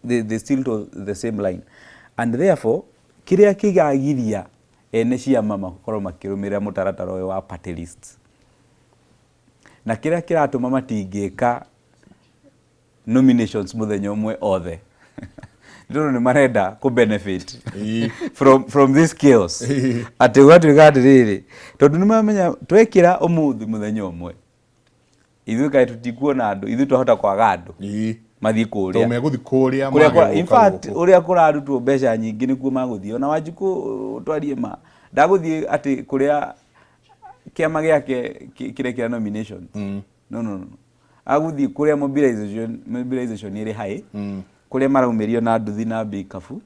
they still to the same line, and therefore kĩrĩa kĩgagiria Ene ciama makorwo makĩrũmĩrĩra mũtaratara ũyũ wa party lists. Na kĩrĩa kĩratũma matingĩka nominations mũthenya ũmwe othe nĩ tondũ nĩ marenda kũ benefit from this chaos. Atĩ gũgatuĩka atĩrĩrĩ, tondũ nĩ mamenya twekĩra ũmũthĩ mũthenya ũmwe, ithuĩ kaĩ tũtikuona andũ, ithuĩ twahota kwaga andũ mathiĩ kũrĩa. Tondũ megũthiĩ kũrĩa Kũrĩa mage in gũka fact, gũkũ. Ũrĩa kũrarutwo mbeca nyingĩ nĩkuo magũthiĩ. Ona Wanjikũ twarie ma ndagũthiĩ atĩ kũrĩa kĩama gĩake kĩrekĩra nominations. No, no, no. Agũthiĩ kũrĩa mobilization ĩrĩ high, kũrĩa maraumĩrio na nduthi na mbikabu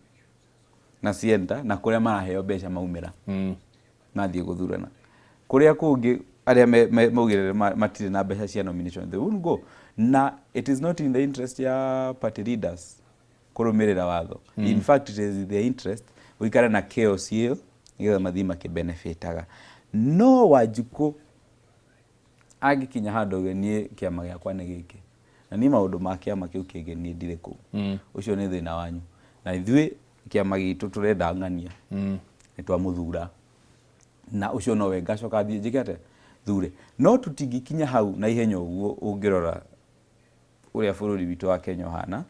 na cienta, na kũrĩa maraheo mbeca maumĩra mathiĩ gũthurana. Kũrĩa kũngĩ arĩa maugĩrĩre matirĩ na mbeca cia nomination, they won't go. Na it is not in the interest ya party leaders kũrũmĩrĩra watho. In fact, it is in their interest gũikara na chaos ĩyo nĩgetha mathiĩ makĩbenefitaga. No Wanjikũ angĩkinya handũ auge niĩ kĩama gĩakwa nĩ gĩkĩ na niĩ maũndũ ma kĩama kĩu kĩngĩ niĩ ndirĩ kũu, ũcio nĩ thĩna wanyu. Na ithuĩ kĩama gitũ tũrenda ng'ania nĩ twamũthura, na ũcio nowe ngacoka thiĩ njĩke atĩa, thure. No tũtingĩkinya hau na ihenya ũguo. Ũngĩrora ũrĩa bũrũri witũ wa Kenya ũhana,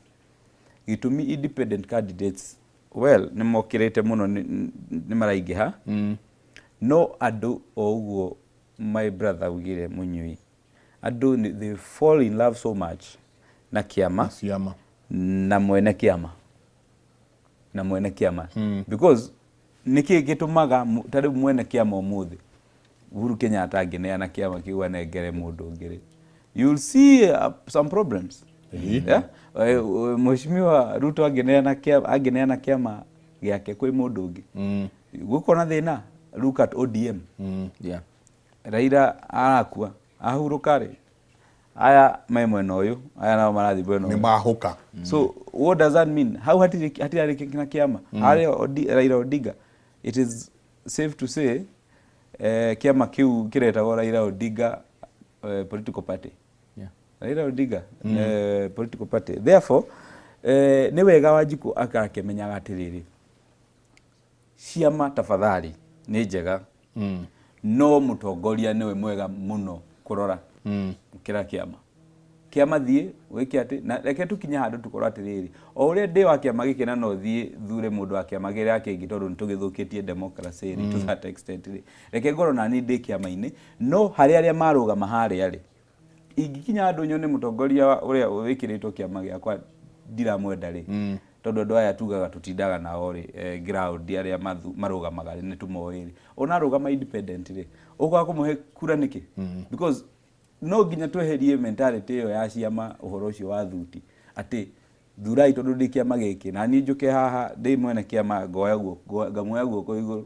gĩtũmi independent candidates, well, nĩ mokĩrĩte mũno, nĩ maraingĩha, no andũ o ũguo my brother augire mũnyui, andũ they fall in love so much na kĩama ciama na mwene kĩama, na mwene kĩama, because nĩkĩ gĩtũmaga ta rĩu mwene kĩama ũmũthĩ Uhuru Kenyatta angĩneana kĩama kĩu anengere mũndũ ũngĩ rĩ, you'll see some problems. Yeah? Mheshimiwa Ruto angĩneana kĩama gĩake kwĩ mũndũ ũngĩ, gũkorwo na thĩna. Look at ODM. Raila arakua, ahurũka rĩ, aya me mwena ũyũ, aya nao marathiĩ mwena nĩ ũyũ. Mahũka. So what does that mean? Hau hatirarĩ na kĩama harĩa Raila Odinga. It is safe to say kĩama kĩu kĩretagwo Raila Odinga political party. Raila Odinga political party. Therefore, nĩ wega Wanjikũ akakĩmenyaga atĩrĩrĩ, ciama tafadhali nĩ njega, no mũtongoria nĩwe mwega mũno kũrora gũkĩra kĩama. Kĩama thiĩ wĩke atĩ, na reke tũkinye handũ tũkorwo atĩrĩrĩ, o ũrĩa ndĩ wa kĩama gĩkĩ na no thiĩ thure mũndũ wa kĩama kĩrĩa kĩngĩ, tondũ nĩ tũgĩthũkĩtie democracy rĩ to that extent rĩ, reke ngorwo nani ndĩ kĩama-inĩ, no harĩ arĩa marũgama harĩa rĩ, ingĩkinya handũ nyone mũtongoria ũrĩa wĩkĩrĩtwo kĩama gĩakwa ndiramwenda rĩ, tondũ andũ aya tugaga tũtindaga nao rĩ ground, arĩa marũgamaga rĩ, nĩ tũmoĩ rĩ, ona arũgama independent rĩ, ũkwaga kũmũhe kura nĩkĩ? Because no nginya tweherie mentality ĩyo ya ciama, ũhoro ũcio wa thuti atĩ thurai tondũ ndĩ kĩama gĩkĩ, na niĩ njũke haha ndĩ mwene kĩama ngoya guoko, ngamuoya guoko igũrũ.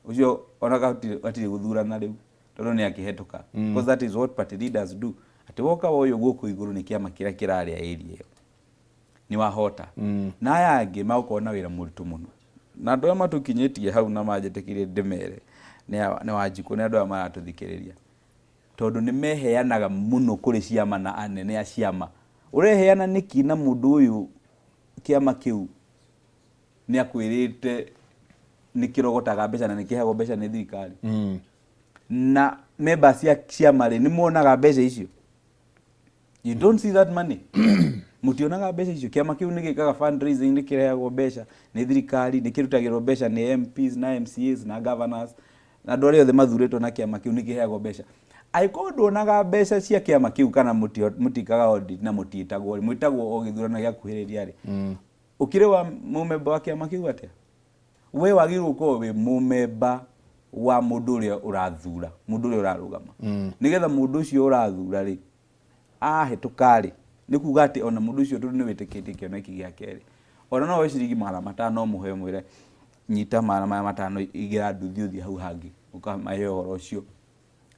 Ũcio ona hatirĩ gũthurana rĩu tondũ nĩ akĩhetũka, because that is what party leaders do, atĩ woka woywo guoko igũrũ nĩ kĩama kĩrĩa kĩrarĩa area ĩyo, nĩ wahota. Na aya angĩ magũkorwo na wĩra mũritũ mũno, na andũ arĩa matũkinyĩtie hau na manjĩtĩkĩrie ndĩmere nĩ Wanjikũ, nĩ andũ aya maratũthikĩrĩria, tondũ nĩ meheanaga mũno kũrĩ ciama na anene a ciama. Ũreheana nĩkĩ na mũndũ ũyũ kĩama kĩu nĩ akwĩrĩte nĩ kĩrogotaga mbeca na nĩ kĩheagwo mbeca nĩ thirikari, na members cia ciama rĩ, nĩ monaga mbeca icio? You don't see that money. Mutionaga mbeca icio. Kĩama kĩu nĩ gĩkaga fundraising, nĩ kĩrehagwo mbeca nĩ thirikari, nĩ kĩrutagĩrwo mbeca nĩ MPs na MCAs na governors na andũ arĩa othe mathurĩtwo na kĩama kĩu nĩ kĩheagwo mbeca. Angĩkorwo nduonaga mbeca cia kĩama kĩu kana mũtikaga audit na mũtiĩtagwo rĩ, mwĩtagwo o gĩthurano gĩakuhĩrĩria rĩ, ũkĩrĩ wa mũmemba wa kĩama kĩu atĩa? We wagĩrĩirwo gũkorwo wĩ mũmemba wa mũndũ ũrĩa ũrathura, mũndũ ũrĩa ũrarũgama, nĩgetha mũndũ ũcio ũrathura rĩ, ahĩtũka rĩ, nĩ kuga atĩ ona mũndũ ũcio, tondũ nĩ wĩtĩkĩtie kĩoneki gĩake rĩ, ona no woe ciringi 500 ũmũhe, ũmwĩre, "Nyita 500, igĩra nduthi ũthiĩ hau hangĩ ũkamahe ũhoro ũcio,"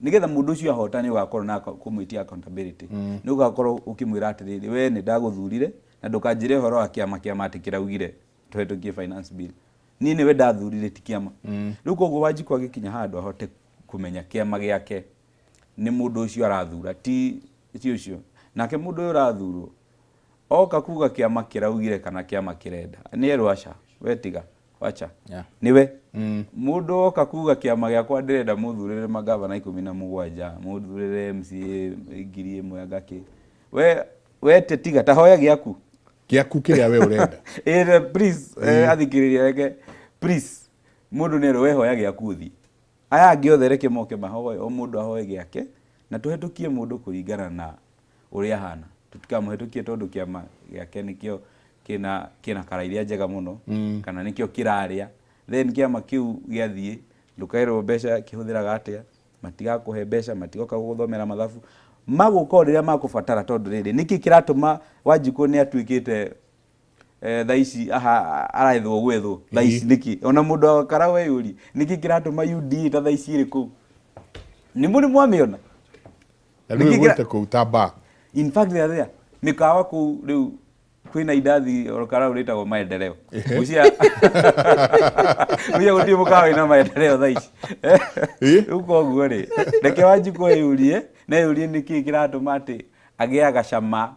nĩgetha mũndũ ũcio ahota nĩ ũgakorwo na kũmwĩtia accountability, nĩ ũgakorwo ũkĩmwĩra atĩrĩrĩ, "We nĩ ndagũthurire na ndũkanjĩre ũhoro wa kĩama atĩ kĩraugire tũhetũkie finance bill. Niĩ nĩwe ndathurire, ti kĩama." Rĩu koguo Wanjikũ agĩkinya handũ ahote kũmenya kĩama gĩake nĩ mũndũ ũcio arathura, ti ũcio. Nake mũndũ ũyũ ũrathurwo oka kuga kĩama kĩraugire kana kĩama kĩrenda, nĩ erwo, "Aca, we tiga." Wacha. Yeah. Niwe mundu oka kuga kiama giakwa ndirenda muthurire magavana 17, muthurire MCA 1000 angaki, we tetiga ta hoya giaku. Gĩaku kĩrĩa we ũrenda. Ĩĩ, please, athikĩrĩria, reke please, mũndũ nĩ erwo we hoya gĩaku, ũthiĩ aya angĩ othe reke moke mahoe, o mũndũ ahoe gĩake na tũhetũkie mũndũ kũringana na ũrĩa ahana. Tũtikamũhetũkie tondũ kĩama gĩake nĩkĩo kĩna kara iria njega mũno kana nĩkĩo kĩrarĩa. Then kĩama kĩu gĩathiĩ, ndũkaĩrwo mbeca kĩhũthĩraga atĩa, matigakũhe mbeca, matigoka gũgũthomera mathabu, magũka o rĩrĩa makũbatara. Tondũ rĩrĩ, nĩkĩ kĩratũma Wanjikũ nĩ atuĩkĩte thaa ici aha araethwo gwethwo thaa ici nĩkĩ? Ona mũndũ wa karau eyũrie nĩkĩ kĩratũma UDA ta thaa ici ĩrĩ kũu, nĩ mũrĩ mwamĩona? Na rĩu Nĩkĩ kĩra- ĩgwĩte kũu ta ba. In fact, they are there mĩkawa kũu. Rĩu kwĩna indathi oro karau rĩtagwo Maendeleo. Gwĩciria gũtirĩ mũkawa wĩna Maendeleo thaa ici. Rĩu koguo rĩ, reke Wanjikũ eyũrie na eyũrie nĩkĩ kĩratũma atĩ agĩaga cama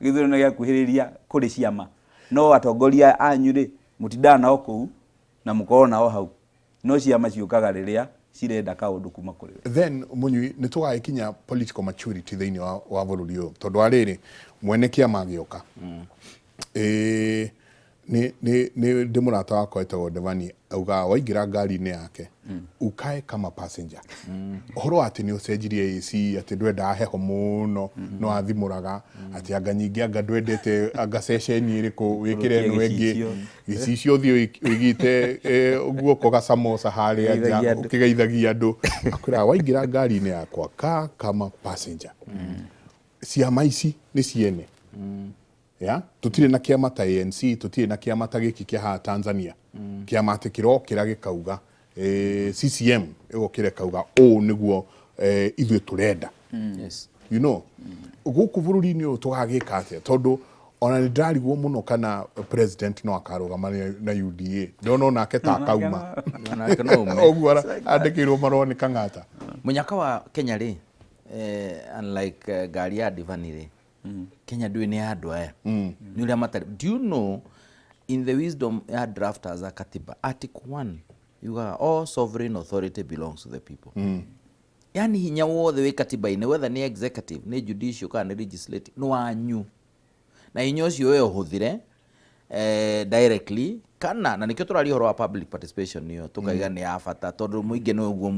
gĩthurano gĩakuhĩrĩria kũrĩ ciama, no atongoria anyu rĩ, mũtindaga nao kũu na mũkorwo nao hau, no ciama ciũkaga rĩrĩa cirenda kaũndũ kuma kũrĩ we. Then Mũnyui, nĩ tũgagĩkinya political maturity thĩinĩ wa bũrũri ũyũ, tondũ wa rĩrĩ, mwene kĩama agĩũka, nĩ ndĩ mũrata wakwa wĩtagwo Devani, augaga waingĩra ngari-inĩ yake ukae kama passenger. Ũhoro wa atĩ nĩ ũcenjirie AC, atĩ ndwendaga heho mũno, no athimũraga atĩ anga nyingĩ, anga ndwendete anga ceceni ĩrĩkũ wĩkĩre ĩno ĩngĩ. Gĩcicio. Gĩcicio, ũthiĩ ũigĩte guoko gacamoca harĩa nja. Ũkĩgeithagia andũ. Ũkĩgeithagia andũ. Akwĩraga waingĩra ngari-inĩ yakwa ka kama passenger. Ciama ici nĩ ciene ya tutirĩ na kĩama ta ANC, tutirĩ na kĩama ta gĩkĩ kĩa haha Tanzania, kĩama atĩ kĩrokĩra gĩkauga, CCM ĩgokĩra ĩkauga ũũ nĩguo ithuĩ tũrenda. Gũkũ bũrũri-inĩ ũyũ tũgagĩka atĩa? Tondũ ona nĩ ndĩrarigwo mũno kana president no akarũgama na UDA. Ndona onake ta akauma. Onake no aume. Ũguo andĩkĩirwo marũa nĩ Kang'ata. Mũnyaka wa Kenya rĩ, unlike ngari ya Divani rĩ, Kenya ndũĩ nĩ ya andũ aya nĩ ũrĩa matarĩ. Do you know, in the wisdom ya drafters a katiba, article 1 yugaga all sovereign authority belongs to the people. Yani hinya wothe wĩ katiba-inĩ, whether nĩ executive, nĩ judicial kana nĩ legislative, nĩ wanyu, na hinya ũcio we ũhũthĩre directly kana na nĩkĩo tũraria ũhoro wa public participation ĩyo, tũkaiga nĩ ya bata tondũ mũingĩ nĩ ũguo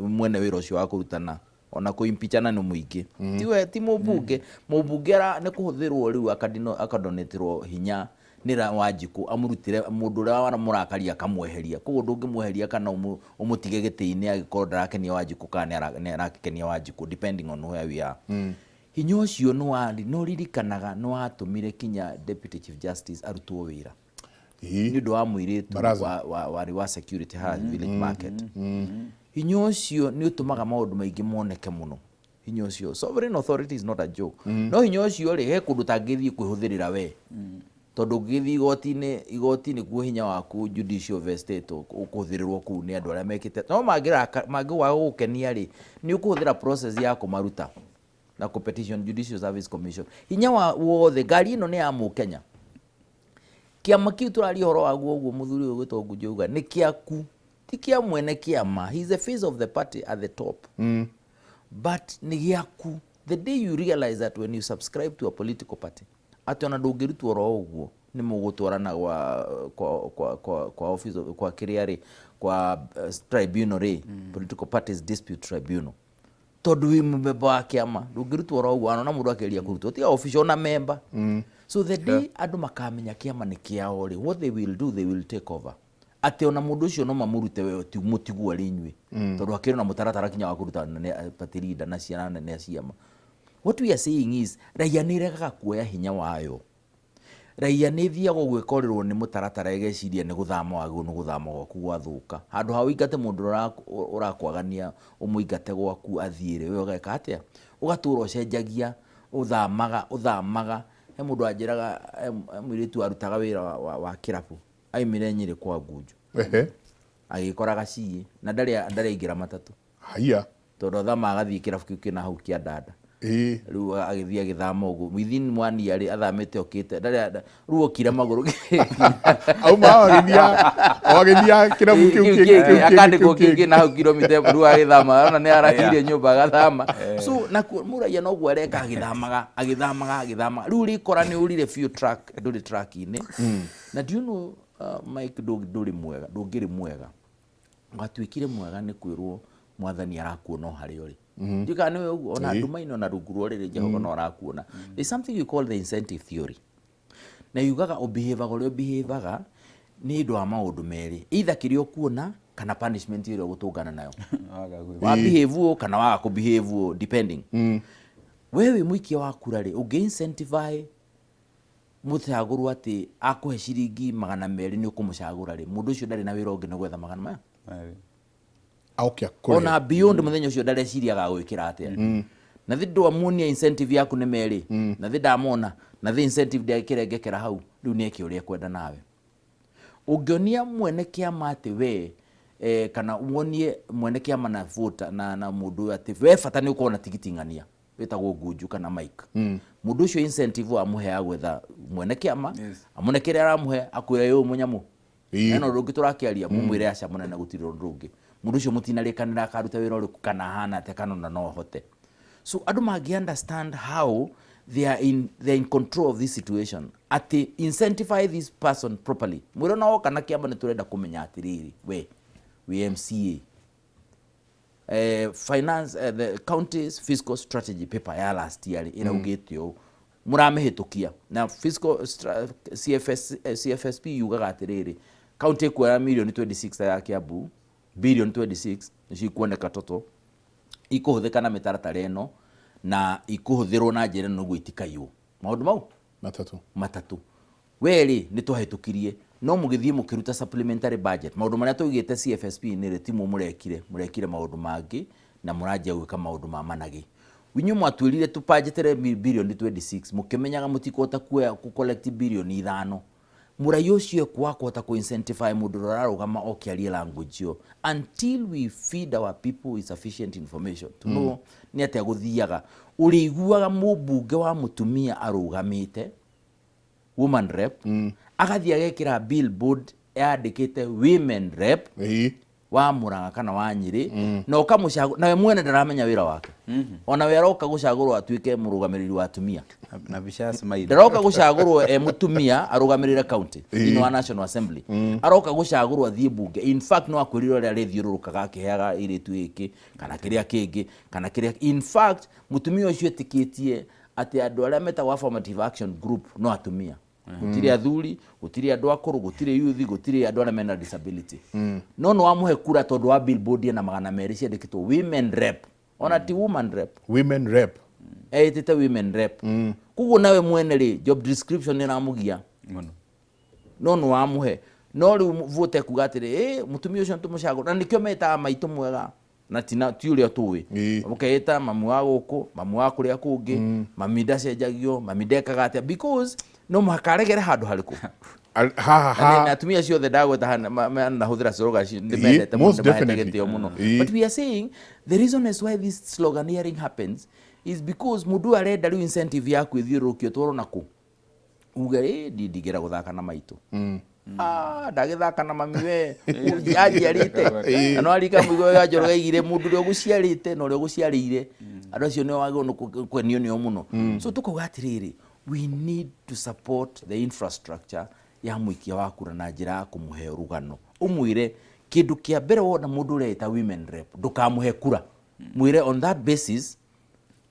mwene wĩra ũcio wa kũrutana ona kũimpichana nĩ mũingĩ, tiwe ti mũmbunge. Mũmbunge nĩ kũhũthĩrwo rĩu akadonĩtĩrwo hinya nĩ Wanjikũ amũrutĩre mũndũ ũrĩa waramũrakaria akamweheria. Koguo ndũngĩmweheria kana ũmũtige gĩtĩ-inĩ angĩkorwo ndarakenia Wanjikũ kana nĩ arakenia Wanjikũ, depending on where we are. Hinya ũcio nĩ ũririkanaga nĩ watũmire kinya Deputy Chief Justice arutwo wĩra nĩ ũndũ wa mũirĩtu Baraza. Warĩ wa security haha Village Market. Hinya ũcio nĩ ũtũmaga maũndũ maingĩ moneke mũno. Hinya ũcio, sovereign authority is not a joke. No hinya ũcio rĩ, he kũndũ ũtangĩthiĩ kwĩhũthĩrĩra we, tondũ ũngĩgĩthiĩ igoti-inĩ, igoti nĩkuo hinya waku judicial vested ũkũhũthĩrĩrwo kũu nĩ andũ arĩa mekĩte. No mangĩwaga gũgũkenia rĩ, nĩ ũkũhũthĩra process ya kũmaruta na kũ petition Judicial Service Commission. Hinya wa wothe, ngari ĩno nĩ ya mũkenya. Kĩama kĩu tũraria ũhoro waguo ũguo mũthuri ũyũ gwĩtwo Ngunjo auga nĩ kĩaku, ti kĩa mwene kĩama. He is the face of the party at the top, but nĩ gĩaku. The day you realize that when you subscribe to a political party, atĩ ona ndũngĩrutwo oro ũguo nĩ mũgũtwarana kwa office kwa kĩrĩa rĩ, kwa tribunal rĩ, Political Parties Dispute Tribunal, tondũ wĩ mũmemba wa kĩama ndũngĩrutwo oro ũguo. Ona mũndũ akĩgeria kũrutwo, tiga official, ona member. So the day andũ makamenya kĩama nĩ kĩao rĩ, what they will do, they will take over, atĩ ona mũndũ ũcio no mamũrute, we mũtigwo arĩ inyuĩ, tondũ hakĩrĩ na mũtaratara kinya wa kũruta party leader na ciana nene a ciama. What we are saying is raia nĩ ĩregaga kuoya hinya wayo. Raia nĩ ĩthiaga ũguo ĩkorĩrwo nĩ mũtaratara, ĩgeciria nĩ gũthama wagĩrĩirwo nĩ gũthama gwaku gwathũka. Handũ ha ũingate mũndũ ũrĩa ũrakwagania, ũmũingate gwaku athiĩ rĩ, we ũgeka atĩa? Ũgatũra ũcenjagia, ũthamaga ũthamaga. He mũndũ wanjĩraga, he mũirĩtu warutaga wĩra wa kĩrabu, aimire Nyĩrĩ kwa Ngunjo, agĩkora gaciĩ na ndarĩ aingĩra matatũ. Haiya. Tondũ athama agathiĩ kĩrabu kĩu kĩna hau kĩa Ndanda. Rĩu agĩthiĩ agĩthama ũguo within one year rĩ, athamĩte okĩte ndarĩ, rĩu okire magũrũ. Auma hau agĩthiĩ kĩrabu kĩu kĩngĩ, kĩu kĩngĩ, akandĩkwo kĩu kĩngĩ na hau kilomita ĩmwe. Rĩu agĩthama, ona nĩ arakirie nyũmba agathama. So na mũraia noguo areka, agĩthamaga, agĩthamaga, agĩthamaga, rĩu rĩkora nĩ ũrire biũ track, ndũrĩ track-inĩ. Na do you know, Mike, ndũrĩ mwega, ndũngĩrĩ mwega, watuĩkire mwega nĩ kwĩrwo Mwathani arakuona o harĩa ũrĩ. Ndiũĩ kana nĩwe ũguo ona nduma-inĩ, ona rungu rwa ũrĩrĩ, Jehova no arakuona. There's something you call the incentive theory, na yugaga ũbehavaga ũrĩa ũbehavaga nĩ ũndũ wa maũndũ merĩ, either kĩrĩa ũkuona kana punishment ĩrĩa ũgũtũngana nayo. Wa behave ũũ kana waga kũ behave ũũ, depending we wĩ mũikia wa kura rĩ, ũngĩ incentify mũcagũrwo atĩ akũhe ciringi 200 nĩ ũkũmũcagũra rĩ, mũndũ ũcio ndarĩ na wĩra ũngĩ nĩ gwetha magana maya. Aoke akũrĩhe. Ona beyond mũthenya ũcio ndareciria agagwĩkĩra atĩa. Na thĩ ndwamuonia incentive yaku nĩ merĩ, na thĩ ndamona, na thĩ incentive ndekĩre ngekera hau, rĩu nĩeke ũrĩa ekwenda nawe. Ũngĩonia mwene kĩama atĩ we kana wonie mwene kĩama na voter na mũndũ ũyũ atĩ we bata nĩ ũkorwo na tigiti ng'ania wĩtagwo Ngunju kana Mike, mũndũ ũcio incentive wamũhe gwetha mwene kĩama, amũne kĩrĩa aramũhe, akwĩre yũ mũnyamũ hena ũndũ ũngĩ tũrakĩaria, mũmwĩre aca mũnene, gũtirĩ ũndũ ũngĩ. Mũndũ ũcio mũtinarĩkanĩra akaruta wĩra ũrĩkũ kana ahana atĩa kana ona no ahote. So andũ mangĩ understand how they are in control of this situation, atĩ incentify this person properly, mwĩre ona woka na kĩama nĩ tũrenda kũmenya atĩrĩrĩ, we wĩ MCA, finance, the county's fiscal strategy paper ya last year ĩraugĩte ũũ, mũramĩhĩtũkia na fiscal CFS, CFSP yugaga atĩrĩrĩ, county ĩkuoya mirioni 26 ya Kiambu, billion 26 nĩcio ikuoneka toto ikũhũthĩka na mĩtaratara ĩno na ikũhũthĩrwo na njĩra ĩno nĩguo itikaiywo maũndũ mau matatũ. Matatũ. Werĩ nĩ twahĩtũkirie, no mũgĩthiĩ mũkĩruta supplementary budget, maũndũ marĩa twaugĩte CFSP nĩ rĩ timo mũrekire, mũrekire maũndũ mangĩ na mũranjia gwĩka maũndũ ma managĩ. Inyuĩ mwatwĩrire tũbanjetere birioni 26 mũkĩmenyaga mũtikũhota kuoya kũ collect birioni 5. Mũraia ũcio ekwaga kũhota kũ incentify mũndũ ũrĩa ũrarũgama oke arie language ĩyo until we feed our people with sufficient information to know nĩ atĩa gũthiaga. Ũrĩiguaga mũmbunge wa mũtumia arũgamĩte woman rep, agathiĩ agekĩra billboard yandĩkĩte women rep wa Murang'a kana wa Nyĩrĩ, na ũkamũcagũra, nawe mwene ndaramenya wĩra wake. Ona we aroka gũcagũrwo atuĩke mũrũgamĩrĩri wa atumia. Na mbica ya smile. Ndaroka gũcagũrwo e mũtumia arũgamĩrĩre county thĩinĩ wa National Assembly, aroka gũcagũrwo athiĩ mbunge. In fact, no akwĩrire ũrĩa arĩthiũrũrũkaga akĩheaga airĩtu gĩkĩ kana kĩrĩa kĩngĩ kana kĩrĩa. In fact, mũtumia ũcio etĩkĩtie atĩ andũ arĩa metagwo affirmative action group no atumia, gũtirĩ athuri, gũtirĩ andũ akũrũ, gũtirĩ youth, gũtirĩ andũ arĩa mena disability. No nĩ wamũhe kura tondũ wa billboard ena 200 ciandĩkĩtwo women rep, ona ti woman rep. Women rep. Eĩtĩte women rep. Koguo nawe mwene rĩ, job description nĩ ĩramũgia mũno. No nĩ wamũhe, no rĩu vote kuga atĩrĩ, ĩ mũtumia ũcio nĩtũmũcagũra, na nĩkĩo metaga maitũ mwega na tina ti ũrĩa tũĩ. Ũkeĩta mamu wa gũkũ, mamu wa kũrĩa kũngĩ, mami ndacenjagio, mami ndekaga atĩa, because no mũhaka aregere handũ harĩkũ. Haha Na na atumia acio othe ndagweta haha nahũthĩra slogan icio ndĩmendete mũno, most ndĩmahete definitely. gĩtĩo mũno. But we are saying the reason as why this sloganeering happens is because mũndũ ũyũ arenda rĩu incentive yaku ĩthiũrũrũkio twarwo na kũ uge ĩ ndingĩra gũthaka na maitũ. Ah, ndagĩthaka na mami we anjiarĩte, na no arika mũigo wa Njoroge aigire mũndũ ũrĩa ũgũciarĩte na ũrĩa ũgũciarĩire, andũ acio nĩo wagĩrĩirwo nĩ kwenio nĩo mũno. So tũkauga atĩrĩrĩ, we need to support the infrastructure ya mũikia wa kura na njĩra ya kũmũhe rũgano, ũmwĩre kĩndũ kĩa mbere wona mũndũ ũreĩta women rep, ndũkamũhe kura, mwĩre on that basis.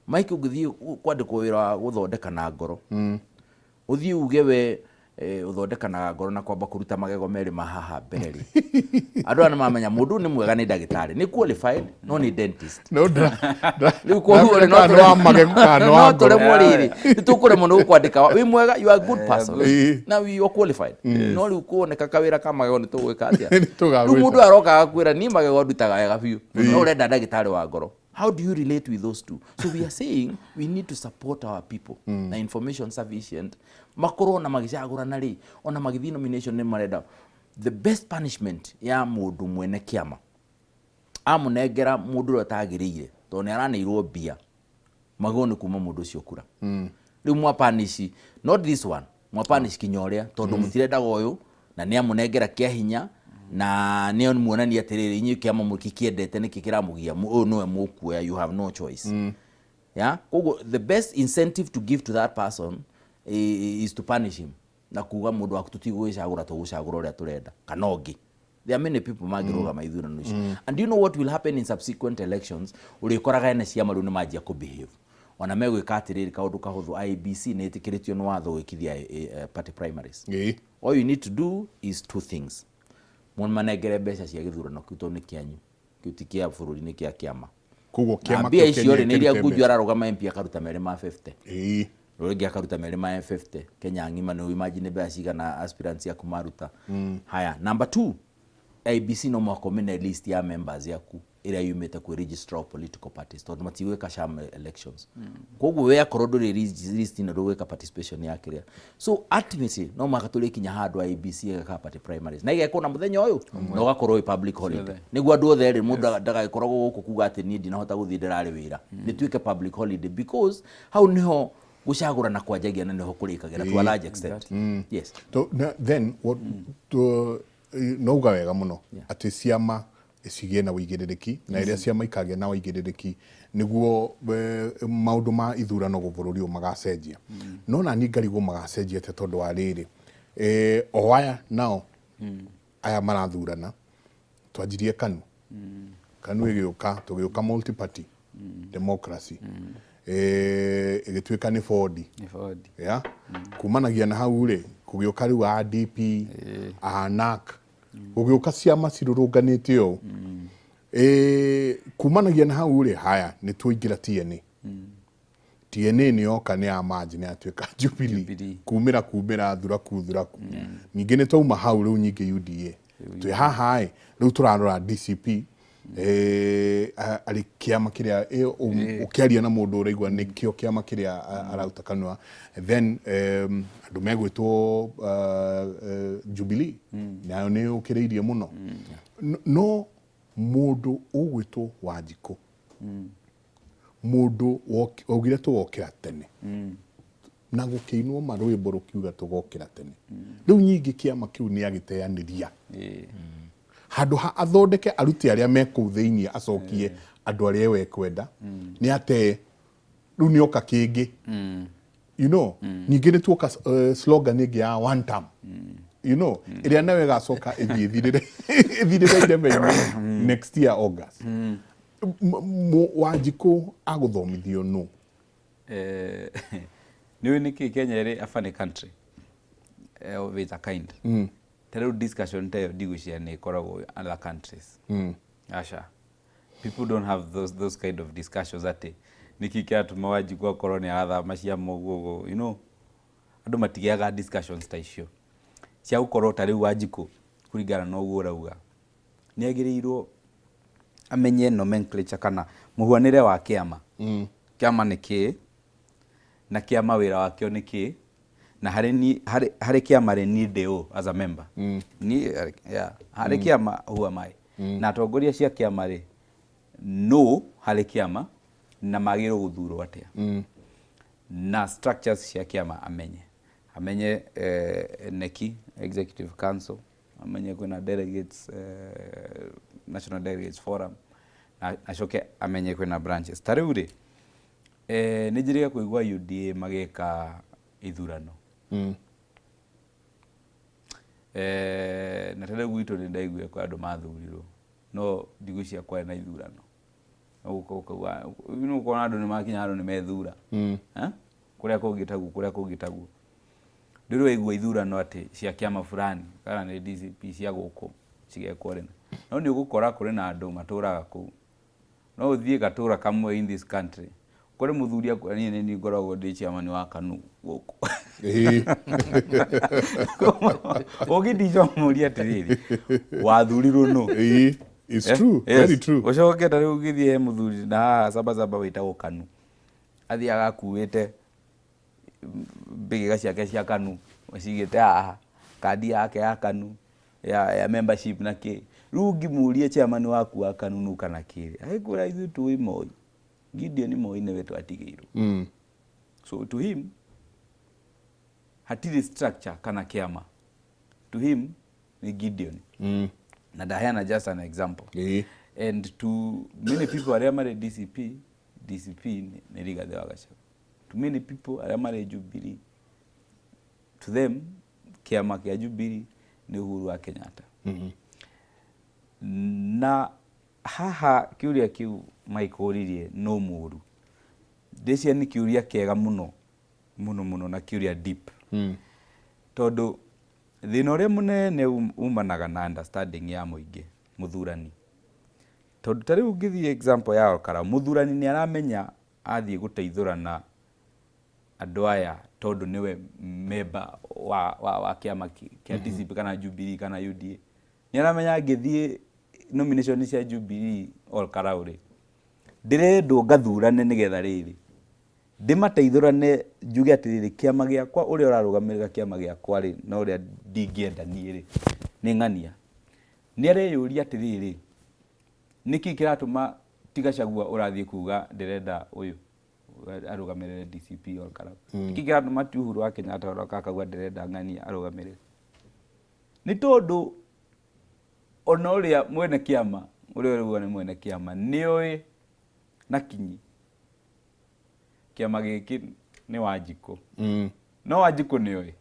Mike, ũngĩthiĩ kwandĩkwo wĩra wa gũthondeka na ngoro, ũthiĩ uge we ũthondekanaga ngoro na kwamba kũruta magego merĩ ma haha mbere rĩ, andũ aya nĩ mamenya mũndũ ũyũ nĩ mwega, nĩ ndagĩtarĩ, nĩ qualified, no nĩ dentist. No Rĩu koguo rĩ, no ndamenya kana nĩ wa magego kana nĩ wa no ngoro. tũremwo rĩrĩ, nĩ tũkũremwo nĩ gũkwandĩka wĩ mwega, you are a good person, now you are qualified, no rĩu kuoneka kawĩra ka magego nĩ tũgwĩka atĩa? Nĩ tũgagwĩka. Rĩu mũndũ aroka agakwĩra niĩ magego ndutaga wega biũ, no ũrenda ndagĩtarĩ wa ngoro. How do you relate with those two? So we are saying we need to support our people na information sufficient, makorwo na magĩcagũrana rĩ, ona magĩthiĩ nomination nĩ marenda the best punishment ya mũndũ mwene kĩama amũnengera mũndũ ũrĩa ũtagĩrĩire tondũ nĩ araneirwo mbia. Mwagĩrĩirwo nĩ kuma mũndũ ũcio kura. Rĩu mwapanish, not this one, mwapanish kinya ũrĩa tondũ mũtirendaga ũyũ na nĩ amũnengera kĩa hinya na nĩ muonania atĩrĩrĩ, inyuĩ kĩama mũtikĩendete, nĩkĩ kĩramũgia? Ũyũ nĩwe mũkuoya, you have no choice. Yeah, koguo the best incentive to give to that person is to punish him na kuga mũndũ waku tũtigũgĩcagũra, tũgũcagũra ũrĩa tũrenda kana ũngĩ. There are many people mangĩrũgama ithurano icio. And do you know what will happen in subsequent elections? Ũrĩkoraga ene ciama rĩu nĩ manjia kũ-behave, ona megwĩka atĩrĩrĩ, kaũndũ kahũthũ, IEBC nĩ ĩtĩkĩrĩtio nĩ watho gwĩkithia party primaries. All you need to do is two things: mũmanengere mbeca cia gĩthurano kĩu, tondũ nĩ kĩanyu, kĩu ti kĩa bũrũri, nĩ kĩa kĩama. Koguo na kĩama mbia kĩu icio rĩ, kĩenyewe nĩ iria kĩrute Ngunju mbeca. Ararũgama MP akaruta merĩ ma 50, rũrũ akaruta merĩ ma 50 Kenya ng'ima. Nĩ imagine mbeca cigana aspirants yaku maruta. Haya, number two, IEBC no mũhaka ũmene list ya members yaku ĩrĩa yumĩte kwĩ registrar of political parties, tondũ matigwĩka sham elections. Koguo we akorwo ndũrĩ list ĩno, ndũgwĩka participation ya kĩrĩa. So ultimately no mũhaka tũrĩkinya handũ IEBC ĩgeka party primaries na igekwo na mũthenya ũyũ na ũgakorwo wĩ public holiday, nĩguo andũ othe rĩ, mũndũ ndagagĩkoragwo gũkũ kuga atĩ niĩ ndinahota gũthiĩ, ndĩrarĩ wĩra. Nĩ tuĩke public holiday, because hau nĩho gũcagũrana kwanjagia na nĩho kũrĩkagĩra to a large extent, yes. To, na, then what, to, no uga wega muno atĩ ciama cigĩe na ũigĩrĩrĩki, na ĩrĩa ciama ikagĩa na ũigĩrĩrĩki nĩguo maũndũ ma ithurano bũrũri ũyũ magacenjia. No nani ngarigwo magacenjia atĩa, tondũ wa rĩrĩ, o aya nao aya marathurana, twanjirie KANU, KANU ĩgĩũka, tũgĩũka multi party democracy, ĩgĩtuĩka nĩ Ford. Nĩ Ford. Yeah? Kumanagia na hau rĩ, kũgĩũka rĩu a DP, a NAC, gũgĩũka ciama cirũrũnganĩte ũũ. Kumanagia na hau rĩ, haya nĩ twaingĩra TNA. TNA nĩ yoka, nĩ ya manji, nĩ yatuĩka Jubilee. Jubilee. Kumĩra thuraku thuraku. Ningĩ nĩ twauma hau rĩu, nyingĩ UDA twĩ haha ĩ, rĩu tũrarora DCP, arĩ kĩama kĩrĩa ũkĩaria na mũndũ ũraigua nĩkĩo kĩama kĩrĩa arauta kanua. Then andũ megwĩtwo Jubilee nayo nĩ ũkĩrĩirie mũno. No mũndũ ũgwĩtwo Wanjikũ, mũndũ waugire tũgokĩra tene na gũkĩinwo marwĩmbo rũkiuga tũgokĩra tene, rĩu nyingĩ kĩama kĩu nĩ agĩteanĩria. Handũ ha athondeke aruti arĩa me kũu thĩiniĩ, acokie andũ arĩa we kwenda, nĩ atee rĩu nĩ oka kĩngĩ. Ningĩ nĩ tuoka slogan ĩngĩ ya one term, ĩrĩa nayo ĩgacoka ĩthiĩ ĩthirĩre ĩthirĩre irebe-inĩ next year August. Wanjikũ agũthomithio nũ? Nĩ ũĩ nĩkĩ Kenya ĩrĩ a funny country of its a kind? Ta rĩu discussion ta ĩyo ndigwĩciria nĩ ĩkoragwo other countries. Aca, people don't have those kind of discussions atĩ nĩkĩ kĩratũma Wanjikũ akorwo nĩ arathama ciama ũguo ũguo. Andũ matigĩaga discussions ta icio cia gũkorwo ta rĩu Wanjikũ, kũringana na ũguo ũrauga, nĩ agĩrĩirwo amenye nomenclature kana mũhuanĩre wa kĩama. Kĩama nĩ kĩĩ, na kĩama wĩra wakĩo nĩ kĩĩ, na harĩ ni harĩ kĩama rĩ, niĩ ndĩ ũ as a member? Niĩ, yeah, harĩ kĩama, who am I? Na atongoria cia kĩama rĩ, no harĩ kĩama na magĩrĩirwo gũthurwo atĩa, na structures cia kĩama amenye neki executive council, amenye kwĩna delegates, national delegates forum, na acoke amenye kwĩna branches. Ta rĩu rĩ, nĩ njĩrĩga kũigua UDA magĩka ithurano. Na ta rĩu gwitũ nĩ ndaiguire kwĩ andũ mathurirwo, no ndigwĩciria kwarĩ na ithurano. Ũkauga nĩ ũkona andũ nĩ makinya handũ nĩ methura. Eh? Kũrĩa kũngĩ taguo, kũrĩa kũngĩ taguo ndũrĩ waigua ithurano atĩ cia kĩama fulani kana nĩ DCP cia gũkũ cigekwo rĩ, no nĩ ũgũkora kũrĩ na andũ matũraga kũu. No ũthiĩ gatũra kamwe in this country kũrĩ mũthuri akwĩra, "Niĩ nĩ niĩ ngoragwo ndĩ chairman wa KANU gũkũ." Ũngĩndica ũmũrie atĩrĩrĩ, wathurirwo nũ? It's Eh? true. Yes. Very true. Ũcoke ta rĩu ũgĩthiĩ he mũthuri na haha Sabasaba wĩtagwo KANU, athiaga akuĩte mbĩgĩga ciake cia KANU, acigĩte haha, kandi yake ya KANU ya membership na kĩ. Rĩu ũngĩmũria chairman waku wa KANU nũ kana kĩ, agĩkwĩra ithuĩ tũĩ Moi. Gideon Moi nĩwe twatigĩirwo. So to him hatirĩ structure kana kĩama, to him nĩ Gideon. Na ndaheana just an example. And to many people arĩa marĩ DCP, DCP nĩ Rigathĩ wa Gachagua. To many people arĩa marĩ Jubilee, to them kĩama kĩa Jubilee nĩ Uhuru wa Kenyatta. Na haha kĩũria kĩu Mike ũririe no mũru, ndĩciria nĩ kĩũria kĩega mũno mũno mũno na kĩũria deep, tondũ thĩna ũrĩa mũnene umanaga na understanding ya mũingĩ mũthurani, tondũ ta rĩu ũngĩthiĩ example ya Olkalau, mũthurani nĩ aramenya athiĩ gũteithũrana andũ aya tondũ nĩwe member wa kĩama kĩa DCP kana Jubilee kana UDA, nĩ aramenya angĩthiĩ nomination cia Jubilee Olkalau rĩ, ndĩrendwo ngathurane nĩgetha rĩrĩ ndĩmateithũrane, njuge atĩrĩrĩ, kĩama gĩakwa, ũrĩa ũrarũgamĩrĩra kĩama gĩakwa rĩ, na ũrĩa ndingĩenda niĩ rĩ nĩ ng'ania. Nĩ areyũria atĩrĩrĩ, nĩkĩ kĩratũma ti Gachagua ũrathiĩ kuga ndĩrenda ũyũ arũgamĩrĩre DCP Olkalau? Nĩkĩ kĩratũma ti Uhuru wa Kenyatta ũroka akauga ndĩrenda ng'ania arũgamĩrĩre? Nĩ tondũ ona ũrĩa mwene kĩama, ũrĩa ũrauga nĩ mwene kĩama, nĩoĩ na kinyi kĩama gĩkĩ nĩ Wanjikũ. No Wanjikũ nĩoĩ,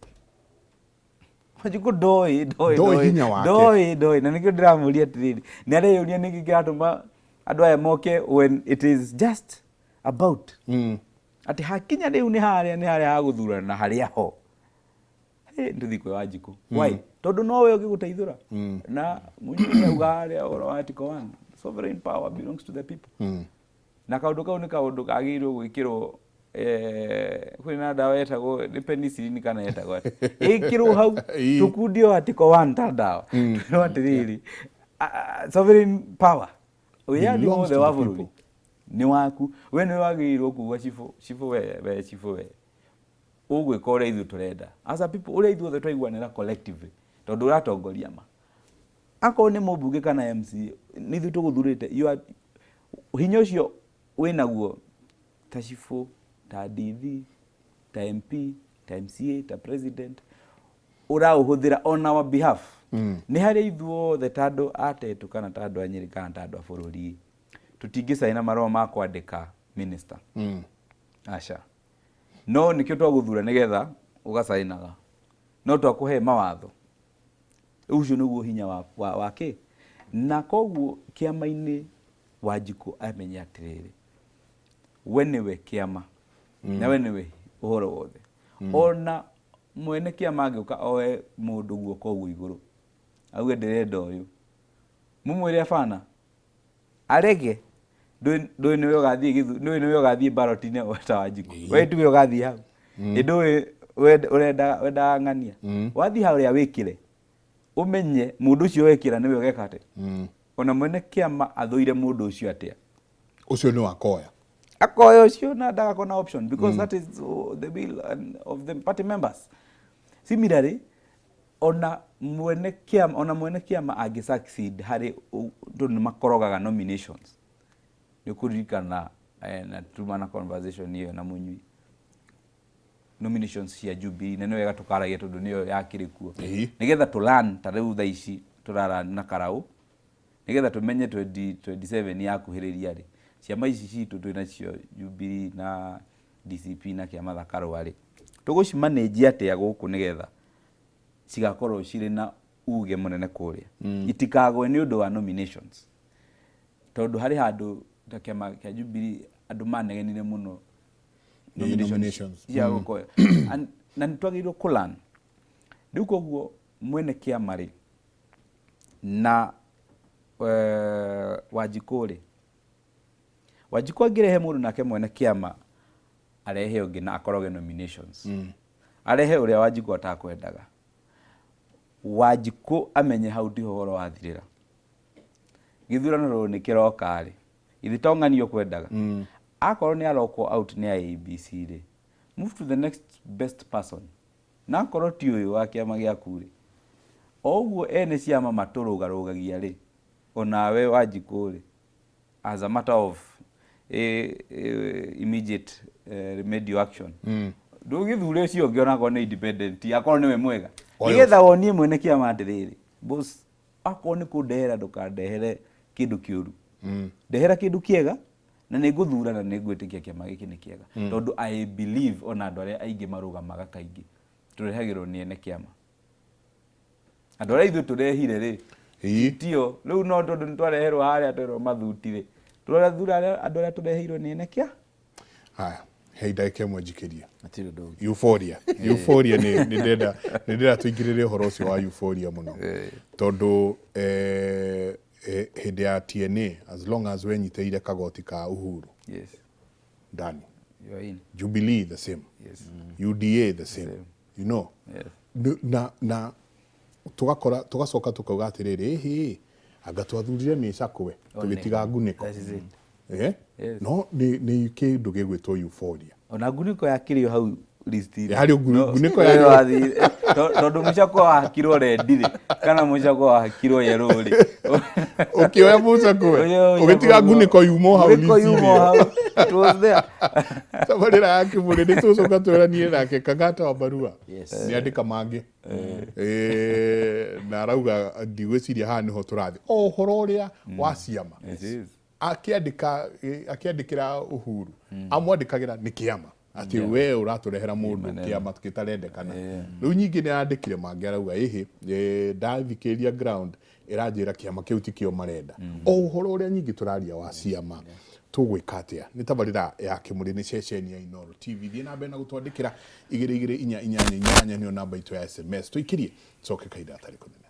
Wanjikũ ndoĩ ndoĩ. Ndoĩ hinya wake. Ndoĩ ndoĩ, na nĩkĩo ndĩramũria atĩrĩrĩ, nĩ areyũria nĩkĩ kĩratũma andũ aya moke when it is just about atĩ hakinya rĩu nĩ harĩa ha gũthurana na harĩa ho. Hey, nĩtũthiĩ kwĩ Wanjikũ. Why? Tondũ nowe ũngĩgũteithũra. Na mũnyinyi auga harĩa ũhoro wa Article 1, sovereign power belongs to the people. Na kaũndũ kau nĩ kaũndũ kagĩrĩirwo gwĩkĩrwo, kwĩna ndawa yetagwo nĩ penicillin kana yetagwo atĩa, ĩkĩrwo hau. Tũkundio Article 1 ta ndawa, twĩrwo atĩrĩrĩ, sovereign power, wĩyathi belongs wothe to wa the bũrũri people. Nĩ waku, we nĩwe wagĩrĩirwo kuga cibũ, cibũ, we we cibũ, we ũgwĩka ũrĩa ithuĩ tũrenda as a people, ũrĩa ithuothe twaiguanĩra collectively, tondũ ũratongoria ma akorwo nĩ mũmbunge kana MCA nĩ ithuĩ tũgũthurĩte. You are hinya ũcio wĩnaguo ta cibũ, ta DD, ta MP, ta MCA, ta president, ũraũhũthĩra on our behalf. Nĩ harĩa ithuothe ta andũ a Tetu kana ta andũ a Nyĩrĩ kana ta andũ a bũrũri tũtingĩcaina marũa ma kwandĩka minister. Aca, no nĩkĩo twagũthura nĩgetha ũgacainaga, no twakũhe mawatho. Ũcio nĩguo hinya wa kĩ. Na koguo kĩama-inĩ Wanjikũ amenye atĩrĩrĩ, we nĩwe kĩama na we nĩwe ũhoro wothe. Ona mwene kĩama angĩũka oe mũndũ guoko ũguo igũrũ auge ndĩrenda ũyũ, mũmwĩre abana, arege. Ndũĩ nĩwe ũgathiĩ ndũĩ nĩwe ũgathiĩ ballot-inĩ ta Wanjikũ. We tiwe ũgathiĩ hau. Ĩ ndũĩ ũrenda wendaga ng'ania wathiĩ harĩa wĩkĩre, ũmenye mũndũ ũcio wekĩra nĩwe ũgeka atĩa. Ona mwene kĩama athũire mũndũ ũcio atĩa, ũcio nĩ wakoya. Akoya ũcio na ndagakorwo na option because that is the will of the party members. Similarly, ona mwene kĩama angĩ succeed harĩ tondũ nĩ makorogaga nominations, nĩ ũkũririkana na tuma na conversation ĩyo na Mũnyui, nominations cia Jubilee, na nĩ wega tũkaragia tondũ nĩyo yakĩrĩ kuo, nĩgetha tũ learn. Ta rĩu thaa ici tũrara na Karau nĩgetha tũmenye 2027 yakuhĩrĩria rĩ, ciama ici citũ twĩ nacio, Jubilee na DCP na kĩama thakarũa rĩ, tũgũcimanĩnjia atĩa gũkũ nĩgetha cigakorwo cirĩ na uge mũnene kũrĩa, itikagwe nĩ ũndũ wa nominations? Tondũ harĩ handũ ta kĩama kĩa Jubilee andũ manegenire mũno. Nominations. Cia gũkoya. Na nĩ twagĩrĩirwo kũ learn rĩu. Koguo mwene kĩama rĩ na Wanjikũ rĩ, Wanjikũ angĩrehe mũndũ nake mwene kĩama arehe ũngĩ na akoroge nominations, arehe ũrĩa Wanjikũ atakwendaga, Wanjikũ amenye hau tiho ũhoro wathirĩra. Gĩthurano rũrũ nĩ kĩroka rĩ, ithe to ng'ani ũkwendaga, akorwo nĩ arokwo out nĩ IEBC rĩ, move to the next best person. Na akorwo ti ũyũ wa kĩama gĩaku rĩ, o ũguo ene ciama matũrũgarũgagia rĩ, onawe Wanjikũ rĩ, as a matter of Immediate remedial action. Ndũgĩthure ũcio ũngĩ onakorwo nĩ independent, akorwo nĩwe mwega, Oyo. nĩgetha wonie mwene kĩama atĩrĩrĩ, boss, akorwo nĩ kũndehera, ndũkandehere kĩndũ kĩũru, ndehera kĩndũ kĩega, na nĩ ngũthura na nĩ ngwĩtĩkia kĩama gĩkĩ nĩ kĩega, tondũ I believe ona andũ arĩa aingĩ marũgamaga kaingĩ tũrehagĩrwo nĩ ene kĩama. Andũ arĩa ithuĩ tũrehire rĩ, tio rĩu, no tondũ nĩ twareherwo harĩa, twerwo mathuti rĩ, tũrathura andũ arĩa tũreheirwo nĩ ene kĩa. Haya, he ndagĩka ĩmwe njikĩrie. Hatirĩ ũndũ ũngĩ. Euphoria, euphoria, nĩ ndĩrenda tũingĩrĩre ũhoro ũcio wa euphoria mũno, tondũ hĩndĩ ya TNA, as long as wenyitĩrĩire kagoti ka Uhuru, ndani. You are in. Jubilee the same, UDA the same, you know. Na tugakora tugacoka tukauga atiriri, ĩhĩ, anga twathurire mĩcakwe tũgĩtiga ngunĩko. That is it. Eh? Yes. No nĩ kĩndũ gĩgwĩtwo euphoria. Ona ngunĩko yakĩrĩ o hau list-inĩ. Harĩ ngunĩko yarĩ tondũ mũcakwe wahakirwo red rĩ, kana mũcakwe wahakirwo yellow rĩ, ũkĩoya mũcakwe, ũgĩtiga ngunĩko yumo hau. Ngunĩko yumo list-inĩ. Hau. It was there. Tabarĩra ya kĩmũrĩ nĩ tũcoka twĩranie nake Kang'ata wa Barua. Nĩ andĩka mangĩ. Na arauga ndigwĩciria haha nĩho tũrathiĩ o ũhoro ũrĩa wa ciama. It is. Akĩandĩka, akĩandĩkĩra Uhuru, amwandĩkagĩra nĩ kĩama atĩ we ũratũrehera mũndũ kĩama gĩtarendekana. Rĩu nyingĩ nĩ arandĩkire mangĩ, arauga ĩhĩ, ndathikĩrĩria ground ĩranjĩra kĩama kĩu tikĩo marenda, o ũhoro ũrĩa nyingĩ tũraria wa ciama. Tũgwĩka atĩa? Nĩ tabarĩra ya kĩmũrĩ, nĩ ceceni ya Inooro TV. Thiĩ na mbere na gũtwandĩkĩra, 22488 nĩyo namba itũ ya SMS. Tũikĩrie, coke kahinda gatarĩ kũnene.